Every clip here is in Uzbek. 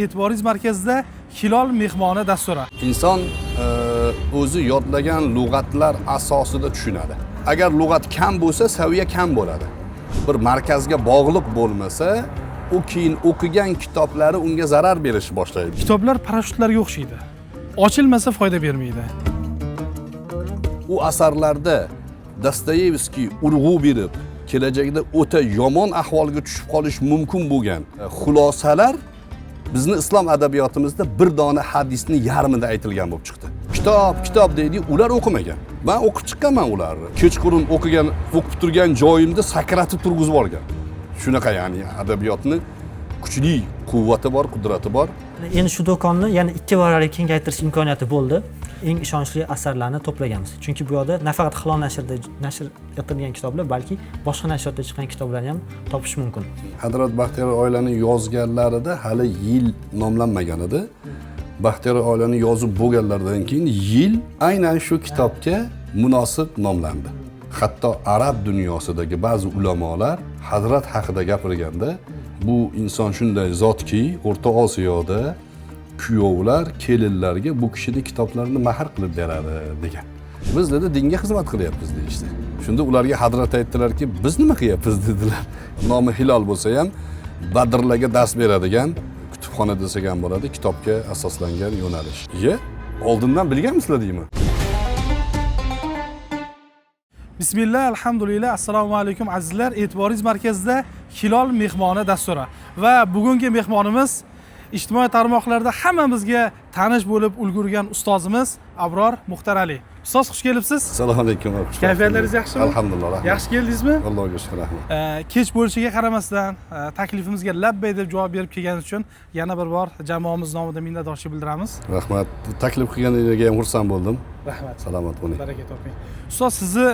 E'tiboringiz markazida Hilol mehmoni dasturi. Inson o'zi yodlagan lug'atlar asosida tushunadi. Agar lug'at kam bo'lsa, saviya kam bo'ladi. Bir markazga bog'liq bo'lmasa, u keyin o'qigan kitoblari unga zarar berishni boshlaydi. Kitoblar parashyutlarga o'xshaydi. Ochilmasa foyda bermaydi. U asarlarda Dostoyevskiy urg'u berib, kelajakda o'ta yomon ahvolga tushib qolish mumkin bo'lgan xulosalar bizni islom adabiyotimizda bir dona hadisni yarmida aytilgan bo'lib chiqdi. Kitob, kitob deydi, ular o'qimagan. Men o'qib chiqqanman ularni. Kechqurun o'qigan, o'qib turgan joyimda sakratib turg'izib yuborgan. Shunaqa, ya'ni adabiyotni kuchli quvvati bor, qudrati bor. Endi shu do'konni yana 2 barobar kengaytirish imkoniyati bo'ldi. Eng ishonchli asarlarni to'plaganmiz. Chunki bu yerda nafaqat Hilol nashrida nashr etilgan kitoblar, balki boshqa nashrlarda chiqqan kitoblarni ham topish mumkin. Hazrat Baxtiyor oilani yozganlarida hali yil nomlanmagan edi. Baxtiyor oilani yozib bo'lganlaridan keyin yil aynan shu kitobga munosib nomlandi. Hatto arab dunyosidagi ba'zi ulamolar Hazrat haqida gapirganda, bu inson shunday zotki, O'rta Osiyoda kuyovlar kelinlarga bu kishini kitoblarini mahr qilib beradi degan. Biz dedi dinga xizmat qilyapmiz deyishdi. Shunda ularga Hazrat aytdilarki, biz nima qilyapmiz dedilar. Nomi Hilol bo'lsa ham Badrlarga dars beradigan kutubxona desak ham bo'ladi, kitobga asoslangan yo'nalish. Ye, oldindan bilganmisizlar deymi? Bismillah, alhamdulillah, assalomu alaykum azizlar. E'tiboringiz markazida Hilol mehmoni dasturi va bugungi mehmonimiz ijtimoiy tarmoqlarda hammamizga tanish bo'lib ulgurgan ustozimiz Abror Muxtarali. Ustoz, xush kelibsiz. Assalomu alaykum. Kayfiyatlaringiz yaxshimi? Alhamdulillah, rahmat. Yaxshi keldingizmi? Allohga shukr, rahmat. Kech bo'lishiga qaramasdan taklifimizga labbay deb javob berib kelganingiz uchun yana bir bor jamoamiz nomidan minnatdorchilik bildiramiz. Rahmat. Taklif qilganingizga ham xursand bo'ldim. Rahmat. Salomat bo'ling. Baraka toping. Ustoz, sizni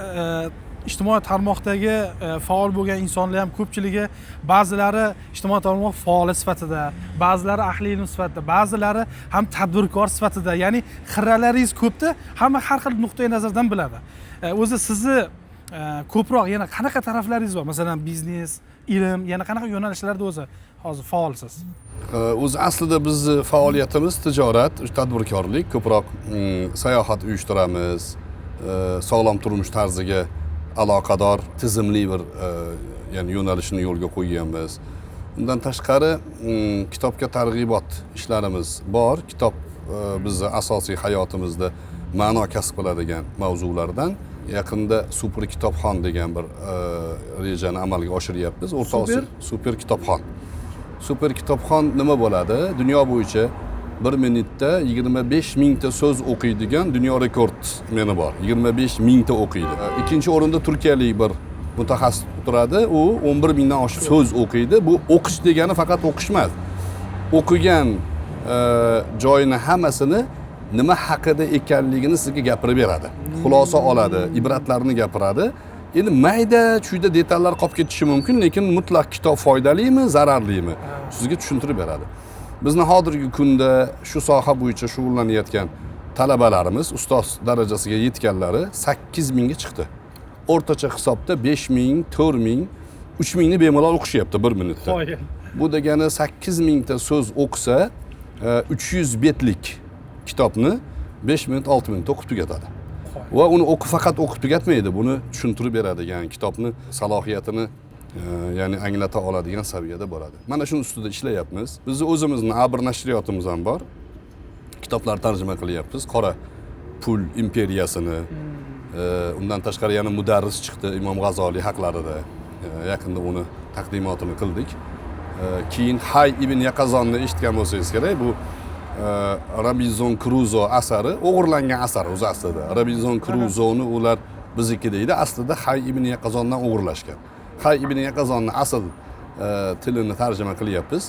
ijtimoiy tarmoqdagi faol bo'lgan insonlar ham ko'pchiligi, ba'zilari ijtimoiy tarmoq faoli sifatida, ba'zilari ahli ilm sifatida, ba'zilari ham tadbirkor sifatida, ya'ni xirralaringiz ko'pda, hamma har xil nuqtai nazardan biladi. O'zi sizni ko'proq yana qanaqa taraflaringiz bor? Masalan, biznes, ilm, yana qanaqa yo'nalishlarda o'zi hozir faolsiz? O'zi aslida bizni faoliyatimiz tijorat, tadbirkorlik, ko'proq sayohat uyushtiramiz, sog'lom turmush tarziga aloqador tizimli bir ya'ni yo'nalishni yo'lga qo'yganmiz. Undan tashqari kitobga targ'ibot ishlarimiz bor. Kitob bizni asosiy hayotimizda ma'no kasb qiladigan mavzulardan. Yaqinda super kitobxon degan bir rejani amalga oshiryapmiz. O'rta Osiyo super kitobxon. Super kitobxon nima bo'ladi? Dunyo bo'yicha 1 minutda 25 mingta so'z o'qiydigan dunyo rekordmeni bor. 25 mingta o'qiydi. Ikkinchi o'rinda turkiyalik bir mutaxassis turadi. U 11 mingdan oshiq so'z o'qiydi. Bu o'qish degani faqat o'qish emas. O'qigan joyini hammasini nima haqida ekanligini sizga gapirib beradi. Xulosa oladi, ibratlarni gapiradi. Endi mayda chuyda detallar qolib ketishi mumkin, lekin mutlaq kitob foydalimi, zararlimi sizga tushuntirib beradi. Bizni hozirgi kunda shu soha bo'yicha shug'ullanayotgan talabalarimiz ustoz darajasiga yetganlari 8 mingga chiqdi. O'rtacha hisobda 5 ming, 4 ming, 3 mingni bemalol o'qishyapti 1 minutda. Bu degani 8 mingta so'z o'qisa, 300 betlik kitobni 5 minut, 6 minutda o'qib tugatadi. Va uni o'qib faqat o'qib tugatmaydi, buni tushuntirib beradigan, kitobni salohiyatini ya'ni anglata oladigan saviyada bo'ladi. Mana shuni ustida ishlayapmiz. Bizni o'zimizni A1 nashriyotimiz ham bor. Kitoblar tarjima qilyapmiz. Qora pul imperiyasini, undan tashqari yana mudarris chiqdi Imom G'azoliy haqlarida. Yaqinda uni taqdimotini qildik. Keyin Hay ibn Yaqazonni eshitgan bo'lsangiz kerak, bu Robinson Kruzo asari, o'g'irlangan asar o'zi aslida. Robinson Kruzoni ular bizniki deydi, aslida Hay ibn Yaqazondan o'g'irlashgan. Hay ibn Yaqazonni asl tilini tarjima qilyapmiz.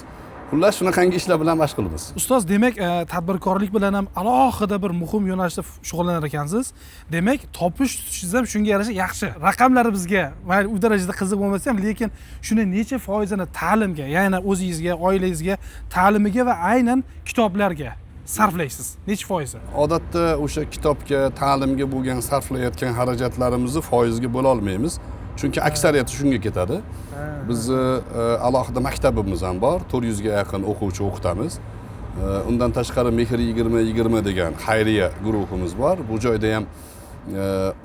Xullas, shunaqangi ishlar bilan mashg'ulmiz. Ustoz, demak, tadbirkorlik bilan ham alohida bir muhim yo'nalishda shug'ullanar ekansiz. Demak, topish tutishingiz ham shunga yarasha yaxshi. Raqamlari bizga mayli u darajada qiziq bo'lmasa ham, lekin shuni necha foizini ta'limga, ya'ni o'zingizga, oilangizga, ta'limiga va aynan kitoblarga sarflaysiz? Necha foizi? Odatda o'sha kitobga, ta'limga bo'lgan sarflayotgan xarajatlarimizni foizga bo'la olmaymiz. Chunki aksariyati shunga ketadi. Bizni alohida maktabimiz ham bor, 400 ga yaqin o'quvchi o'qitamiz. Undan tashqari Mehr 2020 degan xayriya guruhimiz bor. Bu joyda ham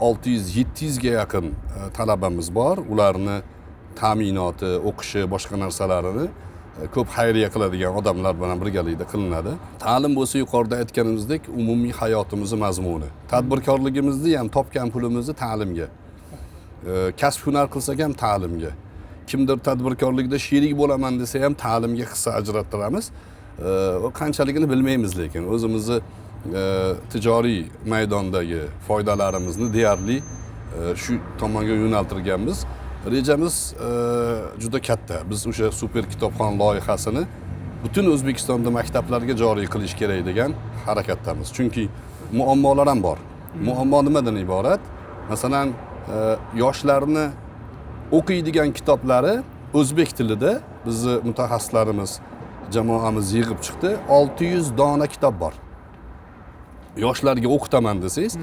600-700 ga yaqin talabamiz bor. Ularni ta'minoti, o'qishi, boshqa narsalarini ko'p xayriya qiladigan odamlar bilan birgalikda qilinadi. Ta'lim bo'lsa, yuqorida aytganimizdek, umumiy hayotimizni mazmuni. Tadbirkorligimizni ham topgan pulimizni ta'limga, kasb hunar qilsak ham ta'limga, kimdir tadbirkorlikda sherik bo'laman desa ham ta'limga hissa ajrattiramiz. Qanchaligini bilmaymiz, lekin o'zimizni tijoriy maydondagi foydalarimizni deyarli shu tomonga yo'naltirganmiz. Rejamiz juda katta. Biz o'sha super kitobxon loyihasini butun O'zbekistonda maktablarga joriy qilish kerak degan harakatdamiz. Chunki muammolar ham bor. Muammo nimadan iborat? Masalan, yoshlarni o'qiydigan kitoblari o'zbek tilida bizni mutaxassislarimiz, jamoamiz yig'ib chiqdi. 600 dona kitob bor. Yoshlarga o'qitaman desangiz,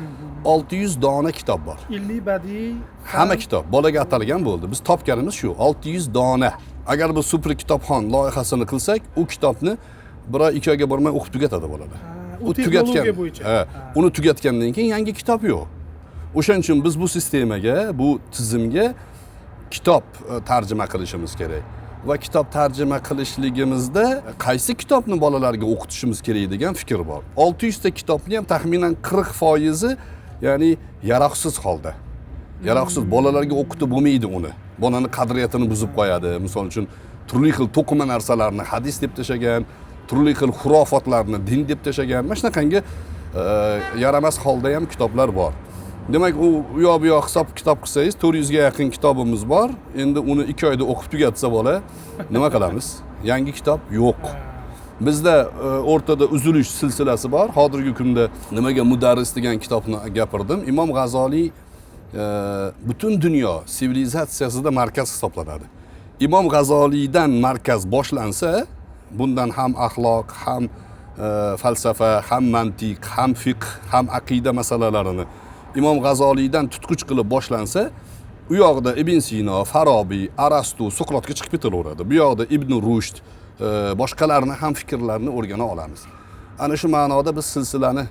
600 dona kitob bor. Ilmiy, badiiy, hamma kitob bolaga atalgan bo'ldi. Biz topganimiz shu 600 dona. Agar biz super kitobxon loyihasini qilsak, u kitobni bir oy, 2 oyga bormay o'qib tugatadi bolalar. U tugatgan bo'yicha. Uni tugatgandan keyin yangi kitob yo'q. O'shaning uchun biz bu sistemaga, bu tizimga kitob tarjima qilishimiz kerak. Va kitob tarjima qilishligimizda qaysi kitobni bolalarga o'qitishimiz kerak degan fikr bor. 600 ta kitobni ham taxminan 40%i, ya'ni yaroqsiz holda. Yaroqsiz bolalarga o'qitib bo'lmaydi uni. Bolani qadriyatini buzib qo'yadi. Misol uchun turli xil to'qima narsalarni hadis deb tashagan, turli xil xurofotlarni din deb tashagan. Mana shunaqangi yaramas holda ham kitoblar bor. Demak, u yoq bu yoq hisob kitob qilsangiz 400 ga yaqin kitobimiz bor. Endi uni 2 oyda o'qib tugatsa bola nima qilamiz? Yangi kitob yo'q. Bizda o'rtada uzilish silsilasi bor. Hozirgi kunda nimaga Mudarris degan kitobni gapirdim. Imom G'azoliy butun dunyo sivilizatsiyasida markaz hisoblanadi. Imom G'azoliydan markaz boshlansa, bundan ham axloq, ham falsafa, ham mantiq, ham fiqh, ham aqida masalalarini Imom G'azoliydan tutqich qilib boshlansa, u yoqda Ibn Sino, Farobiy, Arastu, Suqrotga chiqib ketaveradi. Bu yoqda Ibn Rushd, boshqalarni ham fikrlarini o'rgana olamiz. Ana shu ma'noda biz silsilani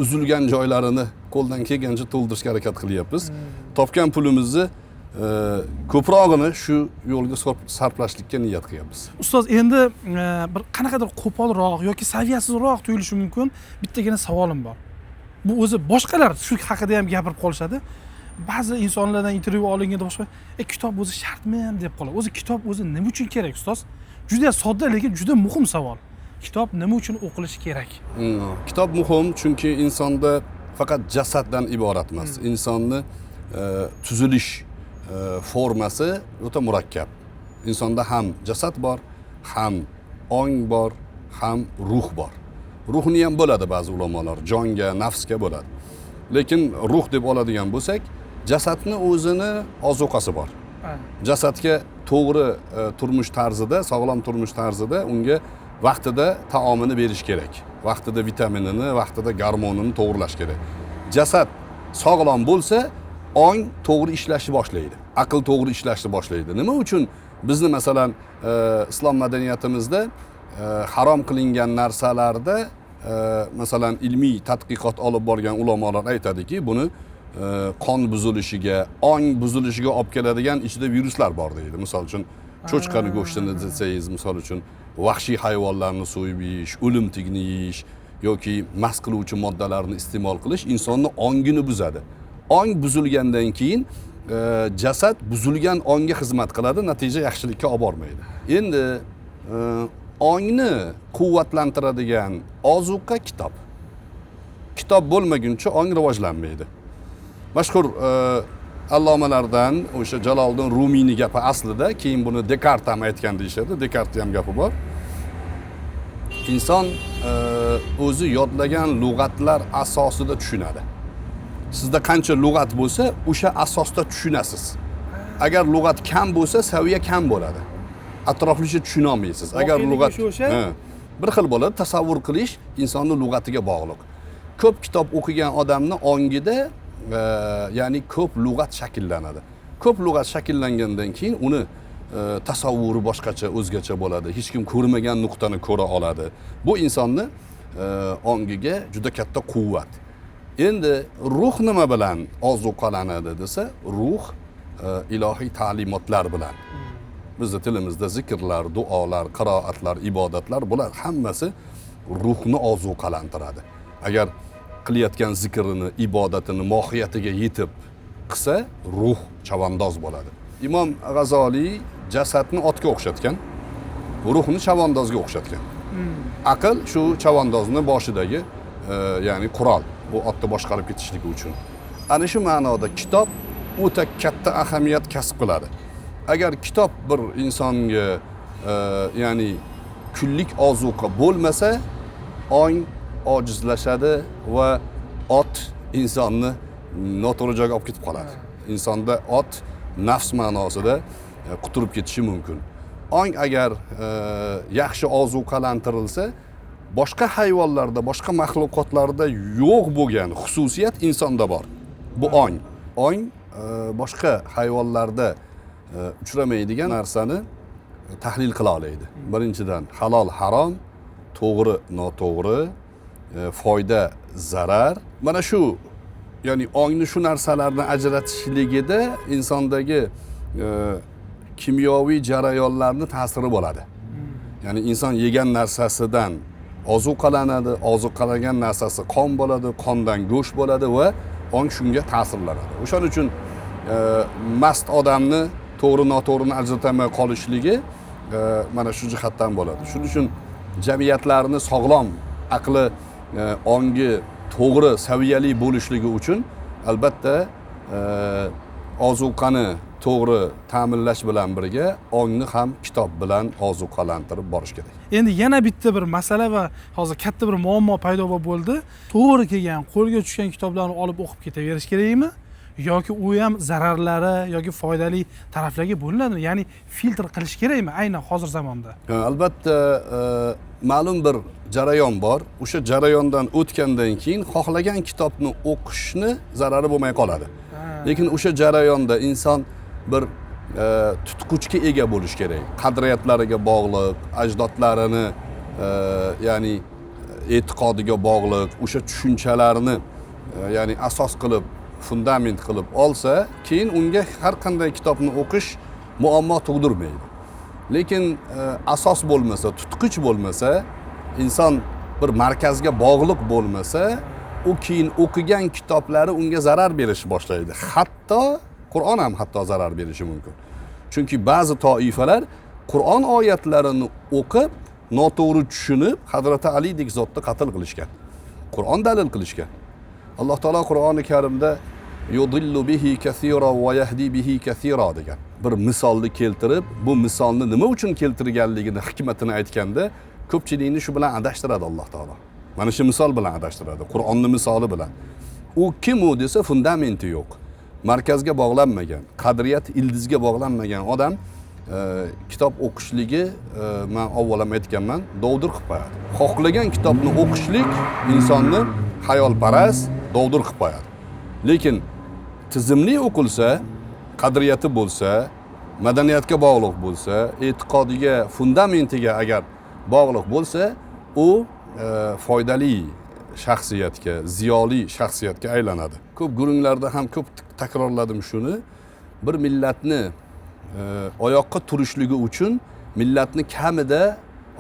uzilgan joylarini qo'ldan kelgancha to'ldirishga harakat qilyapmiz. Topgan pulimizni ko'prog'ini shu yo'lga sarflashlikka niyat qilyapmiz. Ustoz, endi bir qanaqadir qo'polroq yoki saviyasizroq tuyulishi mumkin bittagina savolim bor. Bu o'zi boshqalar shu haqida ham gapirib qolishadi. Ba'zi insonlardan intervyu olinganda boshqa, kitob o'zi shartmi deb qoladi. O'zi kitob o'zi nima uchun kerak, ustoz? Juda sodda, lekin juda muhim savol. Kitob nima uchun o'qilishi kerak? Kitob muhim, chunki insonda faqat jasaddan iborat emas. Insonni tuzilish formasi o'ta murakkab. Insonda ham jasad bor, ham ong bor, ham ruh bor. Ruhni ham bo'ladi ba'zi ulamolar, jonga, nafsga bo'ladi. Lekin ruh deb oladigan bo'lsak, jasadni o'zini ozuqasi bor. Jasadga to'g'ri turmush tarzida, sog'lom turmush tarzida unga vaqtida taomini berish kerak. Vaqtida vitaminini, vaqtida gormonini to'g'rilash kerak. Jasad sog'lom bo'lsa, ong to'g'ri ishlashni boshlaydi. Aql to'g'ri ishlashni boshlaydi. Nima uchun bizni masalan islom madaniyatimizda harom qilingan narsalarda masalan ilmiy tadqiqot olib borgan ulamolar aytadiki, buni qon buzilishiga, ong buzilishiga olib keladigan ichida viruslar bor deydi. Misol uchun cho'chqani go'shtini desangiz, misol uchun vahshiy hayvonlarni so'yib yeyish, o'limtikni yeyish yoki mast qiluvchi moddalarni iste'mol qilish insonni ongini buzadi. Ong buzilgandan keyin jasad buzilgan ongga xizmat qiladi, natija yaxshilikka olib bormaydi. Endi ongni quvvatlantiradigan ozuqa kitob. Kitob bo'lmaguncha ong rivojlanmaydi. Mashhur allomalardan o'sha Jaloliddin Rumiyning gapi aslida, keyin buni Dekart ham aytgan deyishadi. Dekartning ham gapi bor. Inson o'zi yodlagan lug'atlar asosida tushunadi. Sizda qancha lug'at bo'lsa, o'sha asosda tushunasiz. Agar lug'at kam bo'lsa, saviya kam bo'ladi. Atroflicha tushuna olmaysiz. Agar lug'at bir xil bo'ladi, tasavvur qilish insonning lug'atiga bog'liq. Ko'p kitob o'qigan odamning ongida ya'ni ko'p lug'at shakllanadi. Ko'p lug'at shakllangandan keyin uni Tasavvuri boshqacha, o'zgacha bo'ladi. Hech kim ko'rmagan nuqtani ko'ra oladi. Bu insonni ongiga juda katta quvvat. Endi ruh nima bilan ozuqalanadi desa, ruh ilohiy ta'limotlar bilan. Bizni tilimizda zikrlar, duolar, qiroatlar, ibodatlar, bular hammasi ruhni ozuqalantiradi. Agar qilayotgan zikrini, ibodatini mohiyatiga yetib qilsa, ruh chavandoz bo'ladi. Imom G'azoliy jasadni otga o'xshatgan, ruhni chavandozga o'xshatgan. Aql shu chavandozni boshidagi ya'ni qurol, bu otni boshqarib ketishligi uchun. Ana shu ma'noda kitob o'ta katta ahamiyat kasb qiladi. Agar kitob bir insonga ya'ni kunlik ozuqa bo'lmasa, ong ojizlashadi va ot insonni noto'g'ri joyga olib ketib qoladi. Insonda ot nafs ma'nosida quturib ketishi mumkin. Ong agar yaxshi ozuqalantirilsa, boshqa hayvonlarda, boshqa maxluqotlarda yo'q bo'lgan xususiyat insonda bor. Bu ong. Ong boshqa hayvonlarda uchramaydigan narsani tahlil qila oladi. Birinchidan halol harom, to'g'ri noto'g'ri, foyda zarar. Mana shu, ya'ni ongni shu narsalarni ajratishligida insondagi kimyoviy jarayonlarni ta'siri bo'ladi. Ya'ni inson yegan narsasidan ozuqalanadi, ozuqalangan narsasi qon bo'ladi, qondan go'sht bo'ladi va ong shunga ta'sirlanadi. O'shaning uchun mast odamni to'g'ri noto'g'rini ajratolmay qolishligi mana shu jihatdan bo'ladi. Shuning uchun jamiyatlarni sog'lom aqli, ongi to'g'ri saviyali bo'lishligi uchun albatta ozuqani to'g'ri ta'minlash bilan birga ongni ham kitob bilan ozuqalantirib borish kerak. Endi yana bitta bir masala va hozir katta bir muammo paydo bo'ldi. To'g'ri kelgan, qo'lga tushgan kitoblarni olib o'qib ketaverish kerakmi? Yoki u ham zararlari yoki foydali taraflarga bo'linadimi? Ya'ni filtr qilish kerakmi aynan hozir zamonda? Albatta, ma'lum bir jarayon bor. O'sha jarayondan o'tgandan keyin xohlagan kitobni o'qishni zarari bo'lmay qoladi. Lekin o'sha jarayonda inson bir tutquchga ega bo'lish kerak. Qadriyatlariga bog'liq, ajdodlarini ya'ni e'tiqodiga bog'liq, o'sha tushunchalarni ya'ni asos qilib, fundament qilib olsa, keyin unga har qanday kitobni o'qish muammo tug'dirmaydi. Lekin asos bo'lmasa, tutqich bo'lmasa, inson bir markazga bog'liq bo'lmasa, u keyin o'qigan kitoblari unga zarar berish boshlaydi. Hatto Qur'on ham hatto zarar berishi mumkin. Chunki ba'zi toifalar Qur'on oyatlarini o'qib, noto'g'ri tushunib, Hazrati Alidek zotni qatl qilishgan. Qur'on dalil qilishgan. Alloh taolo Qur'oni Karimda yudillu bihi kaseera va yahdi bihi kaseera degan bir misolni keltirib, bu misolni nima uchun keltirganligini, hikmatini aytganda ko'pchilikni shu bilan adashtiradi Alloh taolo. Mana shu misol bilan adashtiradi, Qur'onning misoli bilan. U kim u desa, fundamenti yo'q. Markazga bog'lanmagan, qadriyat ildizga bog'lanmagan odam kitob o'qishligi, men avval ham aytganman, dovdir qilib qo'yadi. Xohlagan kitobni o'qishlik insonni xayolparast, dovdir qilib qo'yadi. Lekin tizimli o'qilsa, qadriyati bo'lsa, madaniyatga bog'liq bo'lsa, e'tiqodiga, fundamentiga agar bog'liq bo'lsa, u foydali shaxsiyatga, ziyoli shaxsiyatga aylanadi. Ko'p gurunglarda ham ko'p takrorladim shuni. Bir millatni oyoqqa turishligi uchun millatni kamida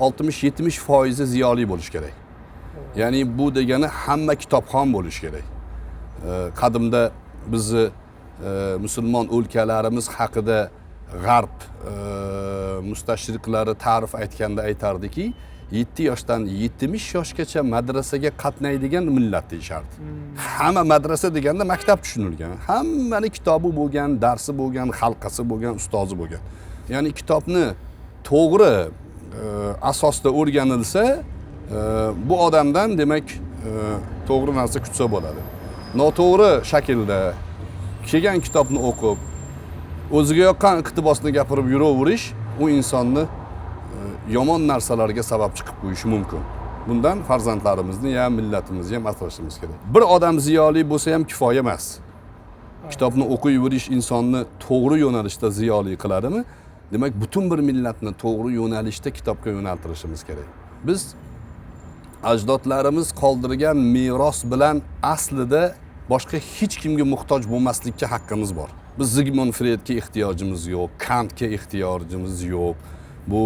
60-70% ziyoli bo'lish kerak. Ya'ni bu degani hamma kitobxon bo'lish kerak. Qadimda bizni musulmon o'lkalarimiz haqida g'arb mustashriqlari ta'rif aytganda aytardiki, 7 yoshdan 70 yoshgacha madrasaga qatnaydigan millat deyishardi. Hamma madrasa deganda maktab tushunilgan. Hammani kitobi bo'lgan, darsi bo'lgan, halqasi bo'lgan, ustozi bo'lgan. Ya'ni kitobni to'g'ri asosda o'rganilsa, bu odamdan demak to'g'ri narsa kutsa bo'ladi. Noto'g'ri shaklda kelgan kitobni o'qib, o'ziga yoqqan iqtibosni gapirib yuraverish u insonni yomon narsalarga sabab chiqib qo'yishi mumkin. Bundan farzandlarimizni ham, millatimizni ham asrashimiz kerak. Bir odam ziyoli bo'lsa ham kifoya emas. Kitobni o'qiyverish insonni to'g'ri yo'nalishda ziyoli qiladimi? Demak, butun bir millatni to'g'ri yo'nalishda kitobga yo'naltirishimiz kerak. Biz ajdodlarimiz qoldirgan meros bilan aslida boshqa hech kimga muhtoj bo'lmaslikka haqqimiz bor. Biz Zigmund Freydga ehtiyojimiz yo'q, Kantga ehtiyojimiz yo'q, bu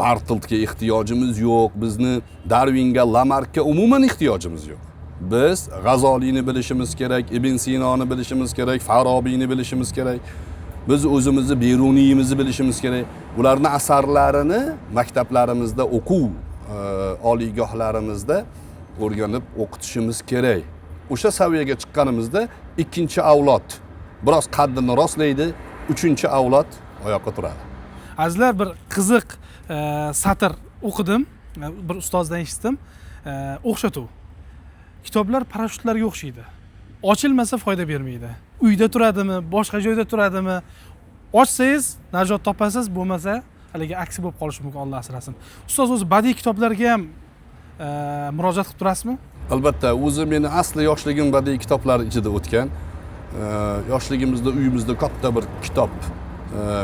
Bartoltga ehtiyojimiz yo'q, bizni Darvinga, Lamarkka umuman ehtiyojimiz yo'q. Biz G'azoliyni bilishimiz kerak, Ibn Sinoni bilishimiz kerak, Farobiyni bilishimiz kerak. Biz o'zimizni Beruniyimizni bilishimiz kerak. Ularning asarlarini maktablarimizda, o'quv oliygohlarimizda o'rganib o'qitishimiz kerak. O'sha saviyaga chiqqanimizda ikkinchi avlod biroz qaddini rostlaydi, uchinchi avlod oyoqqa turadi. Azizlar, bir qiziq satr o'qidim, bir ustozdan eshitdim. O'xshatuv. Kitoblar parashyutlarga o'xshaydi. Ochilmasa foyda bermaydi. Uyda turadimi, boshqa joyda turadimi? Ochsangiz najot topasiz, bo'lmasa haligi aksi bo'lib qolishi mumkin, Alloh asrasin. Ustoz, o'zi badiiy kitoblarga ham murojaat qilib turasizmi? Albatta, o'zi meni asli yoshligim badiiy kitoblar ichida o'tgan. Yoshligimizda uyimizda katta bir kitob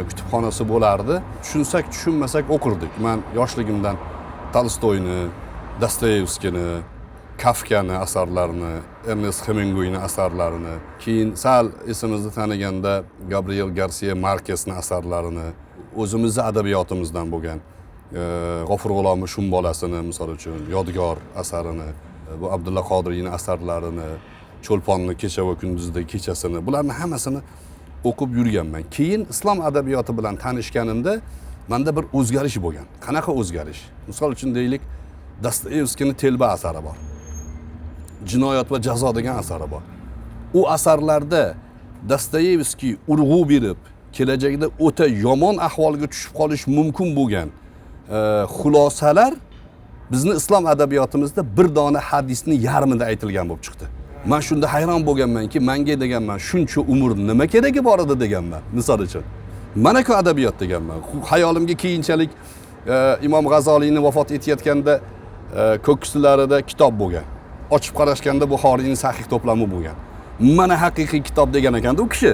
kutubxonasi bo'lardi. Tushunsak, tushunmasak o'qirdik. Men yoshligimdan Tolstoyni, Dostoyevskiyni, Kafkani asarlarini, Ernest Hemingwayni asarlarini, keyin sal esimizni taniganda Gabriel Garcia Marquesni asarlarini, o'zimizni adabiyotimizdan bo'lgan G'ofur G'ulomov Shumbolasini, misol uchun, Yodgor asarini, bu Abdulla Qodiriyning asarlarini, Cho'lponni kecha va kunduzdagi kechasini, bularni hammasini o'qib yurganman. Keyin islom adabiyoti bilan tanishganimda menda bir o'zgarish bo'lgan. Qanaqa o'zgarish? Misol uchun deylik, Dostoyevskiyning Telba asari bor. Jinoyat va jazo degan asari bor. U asarlarda Dostoyevskiy urg'u berib, kelajakda o'ta yomon ahvolga tushib qolish mumkin bo'lgan xulosalar bizni islom adabiyotimizda bir dona hadisni yarmida aytilgan bo'lib chiqdi. Men shunda hayron bo'lganmanki, menga deganman, shuncha umr nima keragi bor edi deganman, misol uchun. Mana-ku adabiyot deganman. Hayolimga keyinchalik Imom G'azoliyni vafot etayotganda ko'ksilarida kitob bo'lgan. Ochib qarashganda Buxoriyning sahih to'plami bo'lgan. Mana haqiqiy kitob degan ekanda u kishi.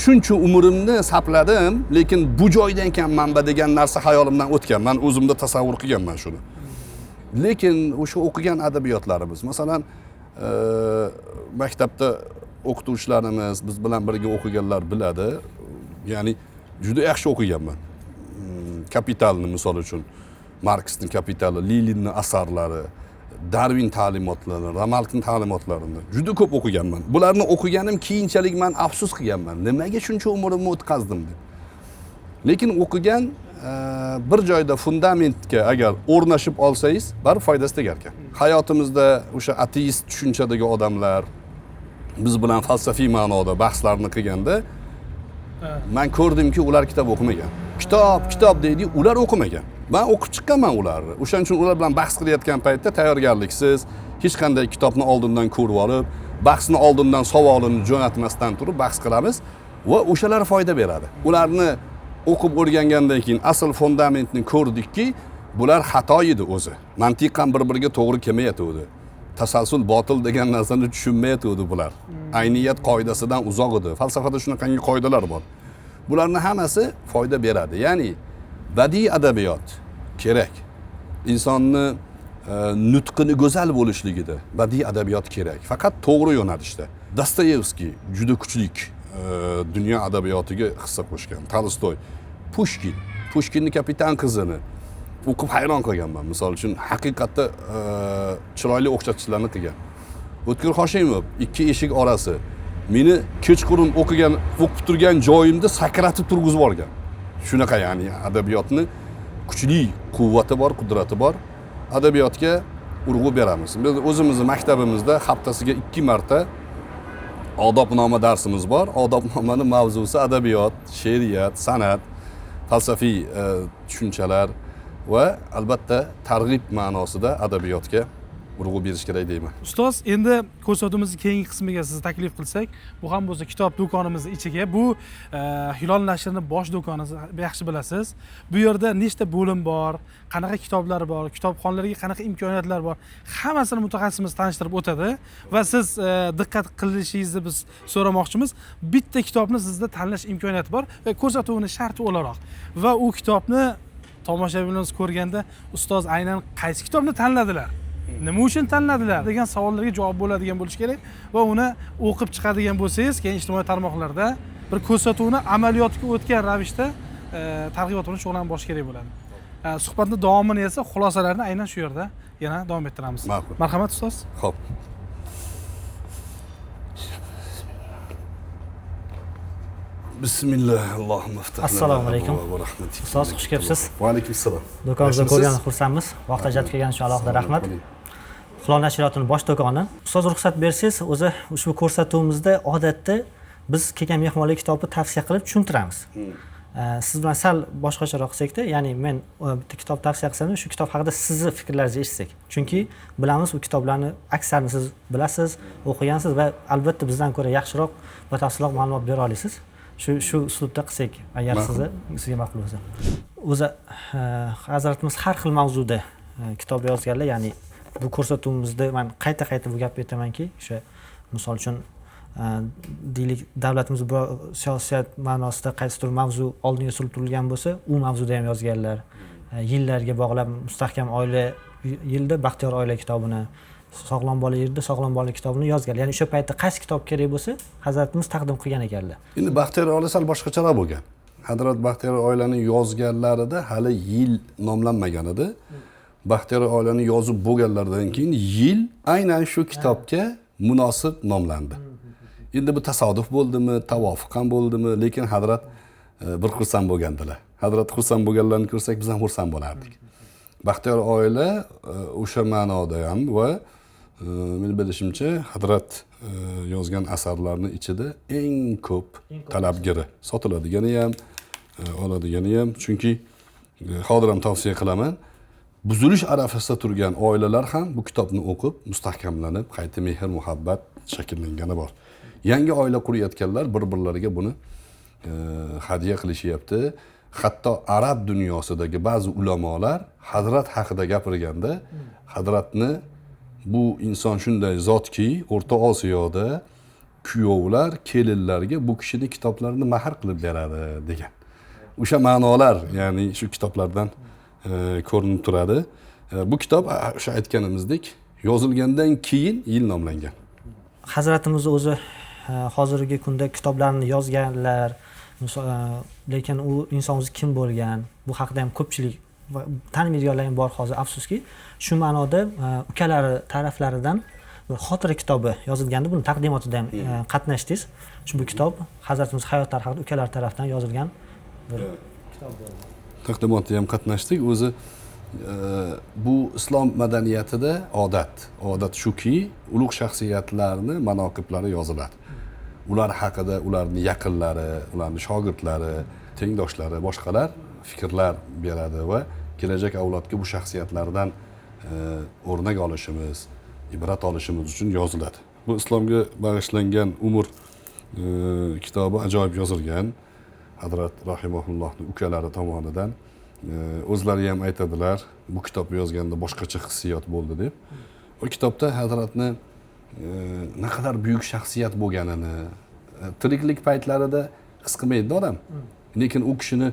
Shuncha umrimni sapladim, lekin bu joydan ekan manba degan narsa hayolimdan o'tgan. Men o'zimda tasavvur qilganman shuni. Lekin o'sha o'qigan adabiyotlarimiz, masalan, maktabda o'qituvchilarimiz, biz bilan birga o'qiganlar biladi. Ya'ni juda yaxshi o'qiganman. Kapitalni misol uchun, Marksning Kapitali, Leninning asarlari, Darvin ta'limotlarini, Lamarckning ta'limotlarini juda ko'p o'qiganman. Bularni o'qiganim keyinchalik men afsus qilganman. Nimaga shuncha umrimni o'tkazdim deb. Lekin o'qigan bir joyda fundamentga agar o'rnashib olsangiz, baribir foydasi tegar ekan. Hayotimizda o'sha ateist tushunchadagi odamlar biz bilan falsafiy ma'noda bahslarni qilganda men ko'rdimki, ular kitob o'qimagan. Kitob, kitob deydi, ular o'qimagan. Men o'qib chiqqanman ularni. O'shaning uchun ular bilan bahs qilayotgan paytda tayyorgarliksiz, hech qanday kitobni oldindan ko'rib olib, bahsni oldindan savolini jo'natmasdan turib bahs qilamiz va o'shalar foyda beradi. Ularni o'qib o'rgangandan keyin asl fundamentni ko'rdikki, bular xato edi o'zi. Mantiqan bir-biriga to'g'ri kelmayotgandi. Tasalsul botil degan narsani tushunmayotgandi bular. Ayniyat qoidasidan uzoq edi. Falsafada shunaqangi qoidalar bor. Bularning hammasi foyda beradi. Ya'ni badiiy adabiyot kerak. Insonni nutqini go'zal bo'lishligida badiiy adabiyot kerak. Faqat to'g'ri yo'nalishda. Dostoyevskiy juda kuchlik dunyo adabiyotiga hissa qo'shgan. Tolstoy, Pushkin, Pushkinning Kapitan qizini o'qib hayron qolganman. Misol uchun haqiqatda chiroyli o'xshatishlarni qilgan. O'tkir Hoshimov, Ikki eshik orasi. Meni kechqurun o'qib turgan joyimda sakratib turg'izib yuborgan. Shunaqa, ya'ni adabiyotni kuchli quvvati bor, qudrati bor. Adabiyotga urg'u beramiz. Biz o'zimizni maktabimizda haftasiga 2 marta odobnoma darsimiz bor. Odobnomaning mavzusi adabiyot, she'riyat, san'at, falsafiy tushunchalar va albatta targ'ib ma'nosida adabiyotga urg'u berish kerak deyman. Ustoz, endi ko'rsatuvimizning keyingi qismiga sizni taklif qilsak, bu ham bo'lsa kitob do'konimiz ichiga. Bu Hilol nashrini bosh do'koni, yaxshi bilasiz. Bu yerda nechta bo'lim bor, qanaqa kitoblar bor, kitobxonlarga qanaqa imkoniyatlar bor, hammasini mutaxassisimiz tanishtirib o'tadi va siz diqqat qilishingizni biz so'ramoqchimiz. Bitta kitobni sizda tanlash imkoniyati bor va ko'rsatuvning sharti o'laroq va u kitobni tomoshabinlarimiz ko'rganda ustoz aynan qaysi kitobni tanladilar, nima uchun tanladilar degan savollarga javob bo'ladigan bo'lishi kerak va uni o'qib chiqadigan bo'lsangiz, keyin ijtimoiy tarmoqlarda bir ko'rsatuvni amaliyotga o'tgan ravishda targ'ibot bilan shug'ullanib borish kerak bo'ladi. Suhbatni davomini esa xulosalarini aynan shu yerda yana davom ettiramiz. Marhamat ustoz. Xo'p. Bismillah, Allohumma iftah. Assalomu alaykum. Ustoz, xush kelibsiz. Va alaykum assalom. Do'konimizda ko'rgan xursandmiz. Vaqt ajratib kelganingiz uchun alohida rahmat. Hilol nashriyotining bosh do'koni. Ustoz, ruxsat bersangiz, o'zi ushbu ko'rsatuvimizda odatda biz kelgan mehmonlarga kitobni tavsiya qilib tushuntiramiz. Siz bilan sal boshqacharoq qilsak-da, ya'ni men bitta kitob tavsiya qilsam, shu kitob haqida sizni fikrlaringizni eshitsak. Chunki bilamiz, u kitoblarni aksarini siz bilasiz, o'qigansiz va albatta bizdan ko'ra yaxshiroq va tafsilroq ma'lumot bera olasiz. Shu uslubda qilsak, agar sizga ma'qul bo'lsa. O'zi hazratimiz har xil mavzuda kitob yozganlar, ya'ni bu ko'rsatuvimizda men qayta-qayta bu gapni aytamanki, o'sha misol uchun deylik, davlatimiz siyosat ma'nosida qaysidir mavzu oldinga surib turilgan bo'lsa, u mavzuda ham yozganlar. Yillarga bog'lab mustahkam oila yilda baxtiyor oila kitobini, sog'lom bola yerda sog'lom bola kitobini yozgan. Ya'ni o'sha paytda qaysi kitob kerak bo'lsa, hazratimiz taqdim qilgan ekanlar. Endi baxtiyor oila sal boshqacharoq bo'lgan. Hazrat baxtiyor oilani yozganlarida hali yil nomlanmagan edi. Baxtiyor oilani yozib bo'lganlaridan keyin yil aynan shu kitobga munosib nomlandi. Endi bu tasodif bo'ldimi, tavofiq ham bo'ldimi, lekin hazrat bir xursand bo'lgandilar. Hazrat xursand bo'lganlarini ko'rsak, biz ham xursand bo'lardik. Baxtiyor oila o'sha ma'noda ham va meni bilishimcha hazrat yozgan asarlarning ichida eng ko'p talabgiri, sotiladigani ham, oladigani ham. Chunki hozir ham tavsiya qilaman, buzilish arafasida turgan oilalar ham bu kitobni o'qib, mustahkamlanib, qayta mehr muhabbat shakllangani bor. Yangi oila qurayotganlar bir-birlariga buni hadya qilishyapti. Hatto arab dunyosidagi ba'zi ulamolar hazrat haqida gapirganda, hazratni bu inson shunday zotki, O'rta Osiyoda kuyovlar kelinlarga bu kishining kitoblarini mahar qilib beradi degan. O'sha ma'nolar, ya'ni shu kitoblardan ko'rinib turadi. Bu kitob o'sha aytganimizdek yozilgandan keyin yil nomlangan. Hazratimiz o'zi hozirgi kunda kitoblarni yozganlar, lekin u inson o'zi kim bo'lgan, bu haqida ham ko'pchilik tanimaydiganlar ham bor hozir, afsuski. Shu ma'noda ukalari taraflaridan bir xotira kitobi yozilgandi, buni taqdimotida ham qatnashdingiz. Shu bu kitob hazratimiz hayotlari haqida ukalari tarafidan yozilgan bir kitob bo'ldi. Taqdimotda ham qatnashdik. O'zi bu islom madaniyatida odat shuki, ulug' shaxsiyatlarni manoqiblari yoziladi. Ular haqida ularning yaqinlari, ularning shogirdlari, tengdoshlari, boshqalar fikrlar beradi va kelajak avlodga bu shaxsiyatlardan o'rnak olishimiz, ibrat olishimiz uchun yoziladi. Bu islomga bag'ishlangan umr kitobi ajoyib yozilgan. Hazrat rahimahullohning ukalari tomonidan o'zlari ham aytadilar, bu kitobni yozganda boshqacha hissiyot bo'ldi deb. U kitobda hazratni naqadar buyuk shaxsiyat bo'lganini tiriklik paytlarida his qilmaydi odam. Lekin u kishini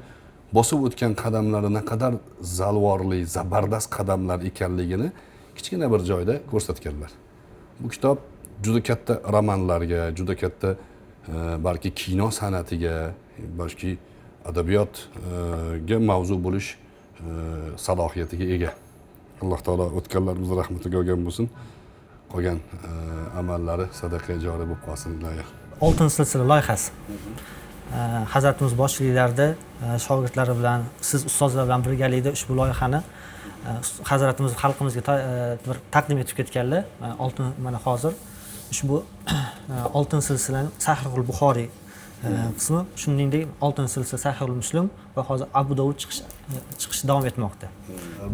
bosib o'tgan qadamlari naqadar zalvorli, zabardast qadamlar ekanligini kichkina bir joyda ko'rsatganlar. Bu kitob juda katta romanlarga, juda katta balki kino san'atiga, balki adabiyotga mavzu bo'lish salohiyatiga ega. Alloh taolo o'tganlarimiz rahmatiga olgan bo'lsin. Qolgan amallari sadaqa joriy bo'lib qolsin ilohi. Oltin silsila loyihasi. Hazratimiz boshchiliklarida shogirdlari bilan, siz ustozlar bilan birgalikda ushbu loyihani hazratimiz xalqimizga bir taqdim etib ketganlar. Oltin mana hozir ushbu oltin silsilani Sahihul Buxoriy qismi, shuningdek Oltin silsila Sahihul Muslim va hozir Abu Dovud chiqishi davom etmoqda.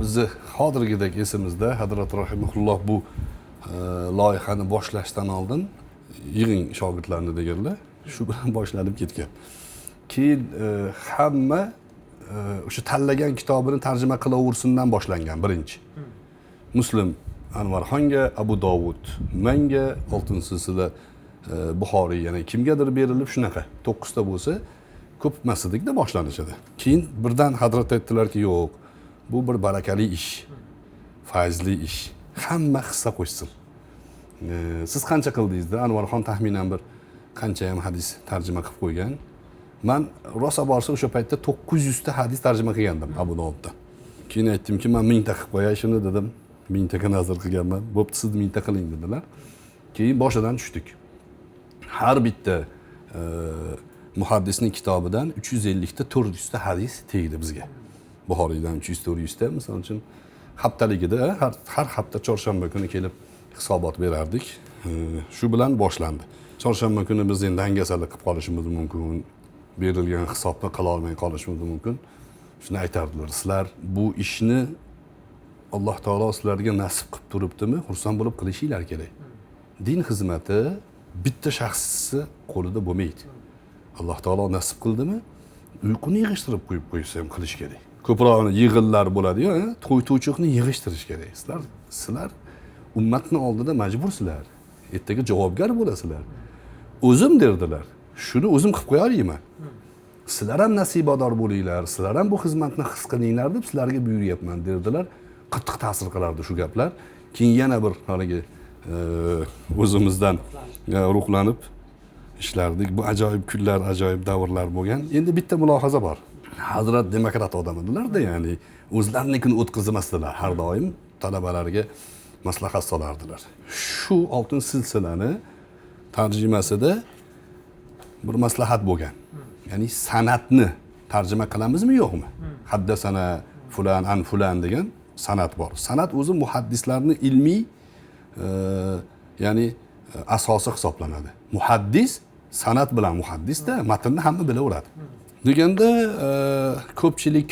Bizni hozirgidek esimizda Hazrat rahimahulloh bu loyihani boshlashdan oldin yig'ing shogirdlarni deganlar, shu bilan boshlanib ketgan. Keyin hamma o'sha tanlagan kitobini tarjima qilaversindan boshlangan birinchi. Muslim Anvarxonga, Abu Dovud menga, Oltin silsila Buxoriy yana kimgadir berilib, shunaqa 9 ta bo'lsa ko'p emas edikda boshlanishadi. Keyin birdan Hazrat aytdilarki, yo'q, bu bir barakali ish, fayzli ish, hamma hissa qo'shsin. Siz qancha qildingiz? Anvarxon taxminan bir qancha ham hadis tarjima qilib qo'ygan. Man rosa borsa o'sha paytda 900 ta hadis tarjima qilgandim Abu Dovudda. Keyin aytdimki, men 1000 ta qilib qo'yay shuni dedim. 1000 taga nazr qilganman. Bo'pti, siz 1000 ta qiling dedilar. Keyin boshidan tushdik. Har bitta muhaddisning kitobidan 350 ta 400 ta hadis tegdi bizga. Buxoriydan 300-400 ta, misol uchun haftaligida har hafta chorshanba kuni kelib hisobot berardik. Shu bilan boshlandi. Chorshanba kuni biz endi dangasalik qilib qolishimiz mumkin, berilgan hisobni qila olmay qolishimiz mumkin. Shuni aytardilar, sizlar bu ishni Alloh taolo sizlarga nasib qilib turibdimi, xursand bo'lib qilishinglar kerak. Din xizmati bitta shaxsni qo'lida bo'lmaydi. Alloh taolo nasib qildimi, uyquni yig'ishtirib qo'yib qo'ysa ham qilish kerak. Ko'proq yig'inlar bo'ladi-yu, to'y to'ychiqni yig'ishtirish kerak. Sizlar ummatni oldida majbursizlar. Ertaga javobgar bo'lasizlar. O'zim derdilar. Shuni o'zim qilib qo'ya olmayman. Sizlar ham nasibador bo'linglar, sizlar ham bu xizmatni his qilinglar deb sizlarga buyuryapman derdilar. Qattiq ta'sir qilardi shu gaplar. Keyin yana bir haligi o'zimizdan ruhlanib ishlardik. Bu ajoyib kunlar, ajoyib davrlar bo'lgan. Endi bitta mulohaza bor. Hazrat demokrat odam edilar-da, ya'ni o'zlarinikini o'tkazmasdilar. Har doim talabalarga maslahat solardilar. Shu Oltin silsilani tarjimasida bir maslahat bo'lgan. Ya'ni san'atni tarjima qilamizmi yo'qmi? Haddasana fulan an fulan degan san'at bor. San'at o'zi muhaddislarni ilmiy ya'ni asosi hisoblanadi. Muhaddis san'at bilan muhaddisda matnni hamma bilaveradi. Deganda ko'pchilik